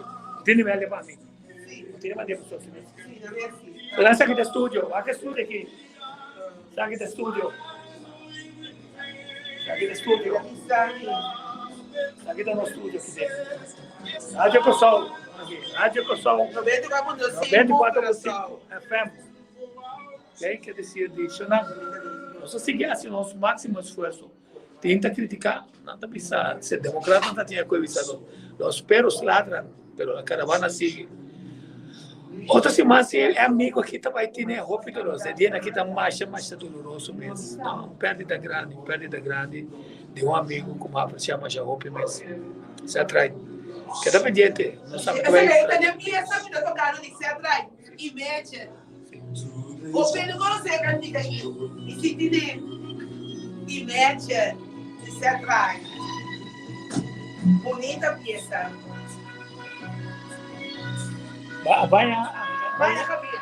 tene melde pa mi. Sí. Tene mande pa socio. Sí, na merci. Pero saki ta studio, wak studio aki. Saki ta studio. Saki ta studio. Saki ta no studio aki den. Radio Kòrsou. Radio Kòrsou. 94.5 FM. Kei ke desir di shona. Nos a sigui hasi nos máksimo esfuerso. Tin ta kritiká, nan ta bisa, se demokratnan ta tin e koe bisa nos. Los perros ladran, pero la caravana sigue. Otro siman si e amigo aki ta bai tene hopi dolor. E dianan aki ta masha masha doloroso mes. No, un pèrdida grandi, un pèrdida grandi di un amigo ku mi a apresiá masha hopi mes. Seth Wright. Keda pendiente, nos tambe ta bai. Esei ta den piesa mi ta tokando di Seth Wright, Imagine. Bo no conoce e cantica aki. Mi sinti den Imagine di Seth Wright. Bunita piesa. Vaya, Vaya Javier.